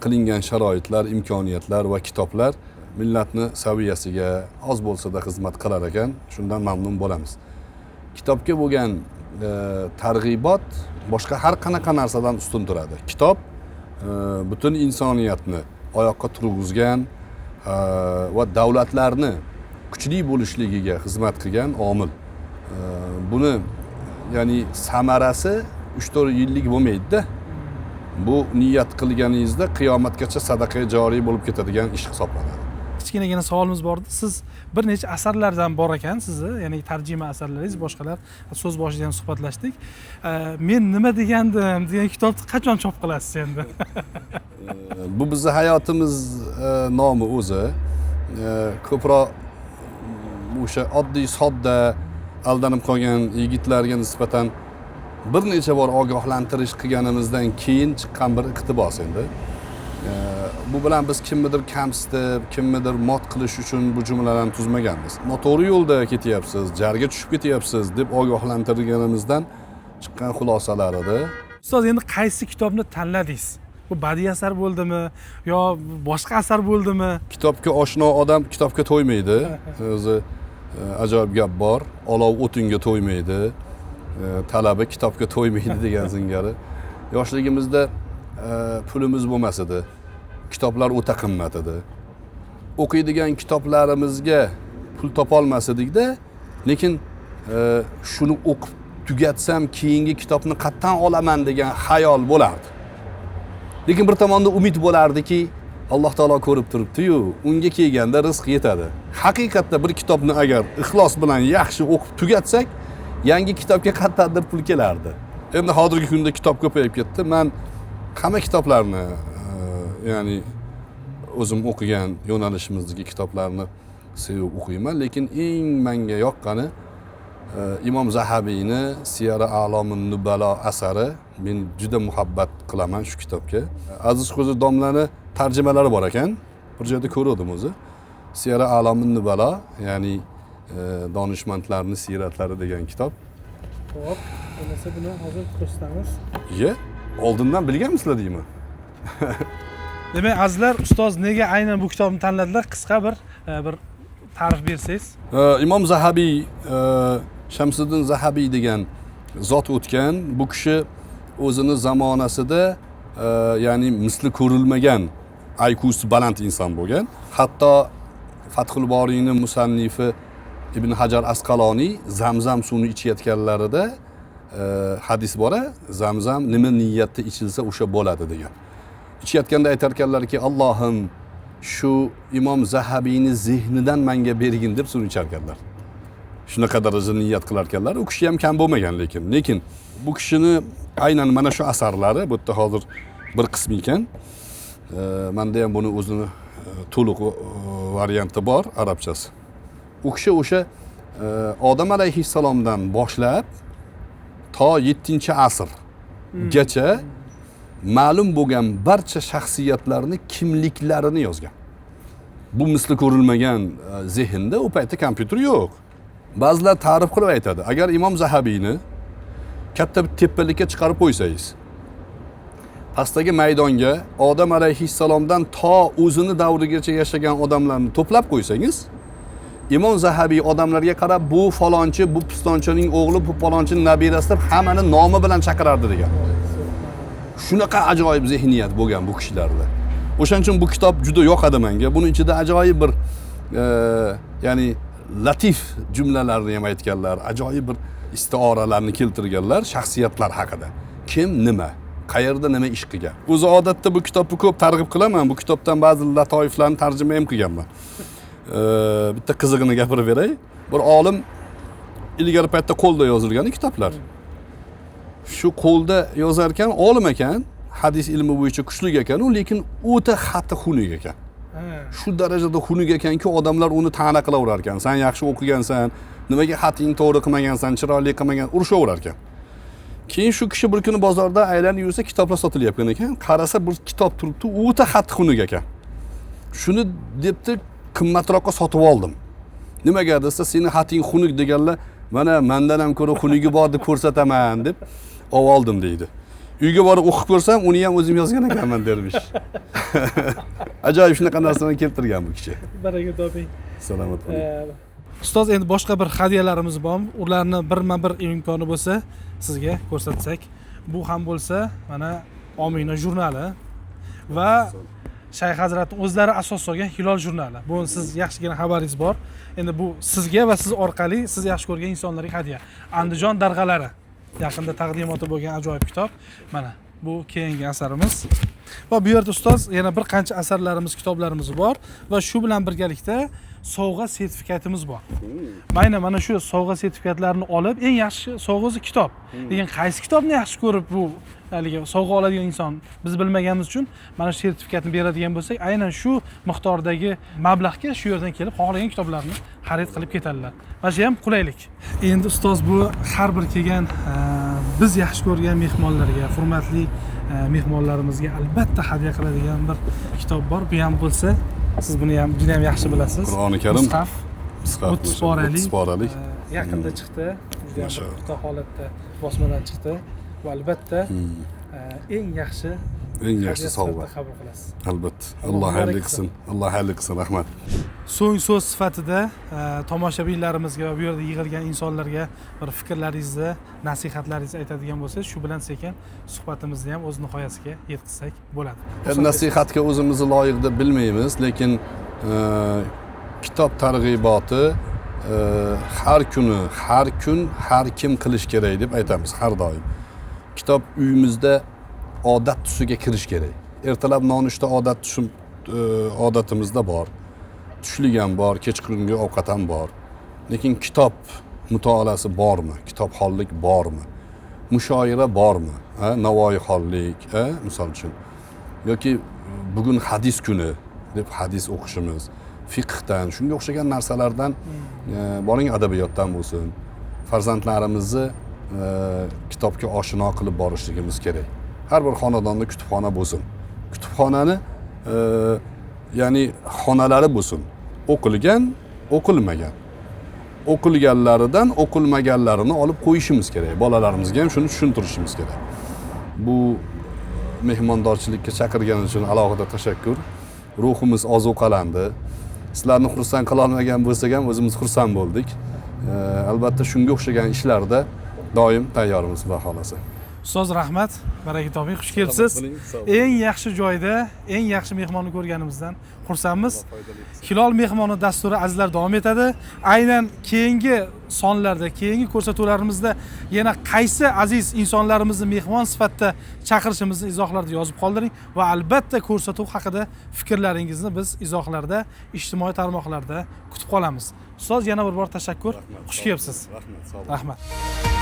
qilingan sharoitlar, imkoniyatlar va kitoblar millatni saviyasiga oz bo'lsa-da xizmat qilar ekan, shundan mamnun bo'lamiz. Kitobga bo'lgan targ'ibot boshqa har qanaqa narsadan ustun turadi. Kitob butun insoniyatni oyoqqa turg'izgan va davlatlarni kuchli bo'lishligiga xizmat qilgan omil. Buni ya'ni samarasi 3-4 yillik bo'lmaydi-da. Bu niyat qilganingizda qiyomatgacha sadaqa joriy bo'lib ketadigan ish hisoblanadi. Kichkinagina savolimiz bor edi. Siz bir necha asarlardan bor ekan sizni, ya'ni tarjima asarlaringiz, boshqalar, so'z boshida ham suhbatlashdik. Men nima degandim degan kitobni qachon chop qilasiz endi? Bu bizning hayotimiz nomi o'zi. Ko'proq o'sha oddiy sodda aldanib qolgan yigitlarga nisbatan bir necha bor ogohlantirish qilganimizdan keyin chiqqan bir iqtibos endi. Bu bilan biz kimnidir kamsitib, kimnidir mot qilish uchun bu jumlalarni tuzmaganmiz. Noto'g'ri yo'lda ketyapsiz, jarga tushib ketyapsiz deb ogohlantirganimizdan chiqqan xulosalar edi. Ustoz, endi qaysi kitobni tanladingiz? Bu badiiy asar bo'ldimi yo boshqa asar bo'ldimi? Kitobga oshno odam kitobga to'ymaydi. O'zi ajoyib gap bor. Olov o'tinga to'ymaydi, talaba kitobga to'ymaydi degan singari. Yoshligimizda pulimiz bo'lmas edi. Kitoblar o'ta qimmat edi. O'qiydigan kitoblarimizga pul topolmas edikda, lekin shuni o'qib tugatsam keyingi kitobni qayerdan olaman degan xayol bo'lardi. Lekin bir tomonda umid bo'lardiki, Alloh taolo ko'rib turibdi-yu, unga kelganda rizq yetadi. Haqiqatda bir kitobni agar ixlos bilan yaxshi o'qib tugatsak, yangi kitobga qayerdandir pul kelardi. Endi hozirgi kunda kitob ko'payib ketdi. Men hamma kitoblarni, ya'ni o'zim o'qigan yo'nalishimizdagi kitoblarni sevib o'qiyman, lekin eng menga yoqqani Imom Zahabiyni Siyara a'lomun nubalo asari. Men juda muhabbat qilaman shu kitobga. Aziz Xo'ja domlani tarjimalari bor ekan. Bir joyda ko'rdim o'zi. Siyara a'lomun nubalo, ya'ni donishmandlarning siyratlari degan kitob. Xo'p, bo'lmasa buni hozir ko'rsatamiz. Ye, oldindan bilganmisizlar deyman. Demak, azizlar, ustoz nega aynan bu kitobni tanladilar? Qisqa bir ta'rif bersangiz. Imom Zahabiy, Shamsiddin Zahabiy degan zot o'tgan. Bu kishi o'zini zamonasida, ya'ni misli ko'rilmagan IQ'si baland inson bo'lgan. Hatto Fathul Boriyning musannifi Ibn Hajar Asqaloniy Zamzam suvini ichayotganlarida hadis bor, Zamzam nima niyatda ichilsa o'sha bo'ladi degan. Ichayotganda aytarkanlarki, Allohim, Shu Imom Zahabiyni zehnidan menga bergin deb suvni ichar ekanlar. Shunaqa darajada niyat qilar ekanlar. U kishi ham kam bo'lmagan lekin. Lekin bu kishini aynan mana shu asarlari bu yerda hozir bir qismi ekan. Menda ham buni o'zini to'liq varianti bor, arabchasi. U kishi o'sha Odam alayhissalomdan boshlab to 7-asrgacha ma'lum bo'lgan barcha shaxsiyatlarni kimliklarini yozgan. Bu misli ko'rilmagan zehnda, u paytda kompyuter yo'q. Ba'zilar ta'rif qilib aytadi, agar Imom Zahabiyni katta bir tepalikka chiqarib qo'ysangiz, pastdagi maydonga Odam alayhissalomdan to o'zini davrigacha yashagan odamlarni to'plab qo'ysangiz, Imom Zahabiy odamlarga qarab bu falonchi, bu pistonchining o'g'li, bu falonchining nabirasi deb hammani nomi bilan chaqirardi degan. Shunaqa ajoyib zehniyat bo'lgan bu kishilarda. O'shaning uchun bu kitob juda yoqadi menga. Buni ichida ajoyib bir ya'ni latif jumlalarni ham aytganlar, ajoyib bir istioralarni keltirganlar shaxsiyatlar haqida. Kim nima, qayerda nima ish qilgan. O'zi odatda bu kitobni ko'p targ'ib qilaman. Bu kitobdan ba'zi latoiflarni tarjima ham qilganman. Bitta qizig'ini gapirib beray. Bir olim ilgari paytda qo'lda yozilgan kitoblar. Shu qo'lda yozar ekan, olim ekan, hadis ilmi bo'yicha kuchli ekan u, lekin o'ta xati xunuk ekan. Shu darajada xunuk ekanki, odamlar uni ta'na qilaverar ekan. Sen yaxshi o'qigansan, nimaga xatingni to'g'ri qilmagansan, chiroyli qilmagan, urushaverar ekan. Keyin shu kishi bir kuni bozorda aylanib yursa, kitoblar sotilyapgan ekan. Qarasa bir kitob turibdi, o'ta xati xunuk ekan. Shuni debdi, qimmatroqqa sotib oldim. Nimaga desa, seni xating xunuk deganlar, mana mendan ham ko'ra xunugi bor deb ko'rsataman deb oldim deydi. Uyga borib o'qib ko'rsam, uni ham o'zim yozgan ekanman dermish. Ajoyib shunaqa narsalarni keltirgan bu kishi. Baraka toping. Salomat bo'ling. Ustoz, endi boshqa bir hadiyalarimiz bormi? Ularni birma-bir imkoni bo'lsa sizga ko'rsatsak. Bu ham bo'lsa mana Omina jurnali va Shayx hazratning o'zlari asos solgan Hilol jurnali. Bu siz yaxshigina xabaringiz bor. Endi bu sizga va siz orqali siz yaxshi ko'rgan insonlarga hadya. Andijon darg'alari yaqinda taqdimoti bo'lgan ajoyib kitob. Mana bu keyingi asarimiz. Va bu yerda ustoz yana bir qancha asarlarimiz, kitoblarimiz bor va shu bilan birgalikda sovg'a sertifikatimiz bor. Mana mana shu sovg'a sertifikatlarini olib, eng yaxshi sovg'a o'zi kitob. Lekin qaysi kitobni yaxshi ko'rib bu haligi sovg'a oladigan inson biz bilmaganimiz uchun mana shu sertifikatni beradigan bo'lsak, aynan shu miqdordagi mablag'ga shu yerdan kelib xohlagan kitoblarni xarid qilib ketadilar. Mana shu ham qulaylik. Endi ustoz, bu har bir kelgan biz yaxshi ko'rgan mehmonlarga, hurmatli mehmonlarimizga albatta hadya qiladigan bir kitob bor. Bu ham bo'lsa, siz buni ham juda ham yaxshi bilasiz. Qur'oni Karim. Mushaf. 30 poralik. Yaqinda chiqdi. Juda ham puxta holatda bosmadan chiqdi. Va albatta eng yaxshi sovg'a qabul qilasiz. Albatta. Alloh xayrli qilsin. Alloh xayrli qilsin. Rahmat. So'ng so'z sifatida tomoshabinlarimizga va bu yerda yig'ilgan insonlarga bir fikrlaringizni, nasihatlaringizni aytadigan bo'lsangiz, shu bilan sekin suhbatimizni ham o'z nihoyasiga yetkazsak bo'ladi. Nasihatga o'zimizni loyiq deb bilmaymiz, lekin kitob targ'iboti har kuni, har kun, har kim qilish kerak deb aytamiz har doim. Kitob uyimizda odat tusiga kirish kerak. Ertalab nonushta odat tushim odatimizda bor. Tushlik ham bor, kechqurungi ovqat ham bor. Lekin kitob mutolaasi bormi? Kitobxonlik bormi? Mushoira bormi? Navoiyxonlik, misol uchun. Yoki bugun hadis kuni deb hadis o'qishimiz, fiqhdan, shunga o'xshagan narsalardan, boring adabiyotdan bo'lsin, farzandlarimizni kitobga oshino qilib borishligimiz kerak. Har bir xonadonda kutubxona bo'lsin. Kutubxonani ya'ni xonalari bo'lsin. O'qilgan, o'qilmagan. O'qilganlaridan o'qilmaganlarini olib qo'yishimiz kerak. Bolalarimizga ham shuni tushuntirishimiz kerak. Bu mehmondorchilikka chaqirganingiz uchun alohida tashakkur. Ruhimiz ozuqalandi. Sizlarni xursand qila olmagan bo'lsak ham o'zimiz xursand bo'ldik. Albatta shunga o'xshagan ishlarda doim tayyormiz, xudo xolasa. Ustoz, rahmat, baraka toping, xush kelibsiz. Salomat bo'ling, sog' bo'ling. Eng yaxshi joyda eng yaxshi mehmonni ko'rganimizdan xursandmiz. Hilol mehmoni dasturi, azizlar, davom etadi. Aynan keyingi sonlarda, keyingi ko'rsatuvlarimizda yana qaysi aziz insonlarimizni mehmon sifatida chaqirishimizni izohlarda yozib qoldiring va albatta ko'rsatuv haqida fikrlaringizni biz izohlarda, ijtimoiy tarmoqlarda kutib qolamiz. Ustoz, yana bir bor tashakkur, Rahmat, xush sog' kelibsiz. bo'ling. Rahmat, sog' bo'ling. Rahmat.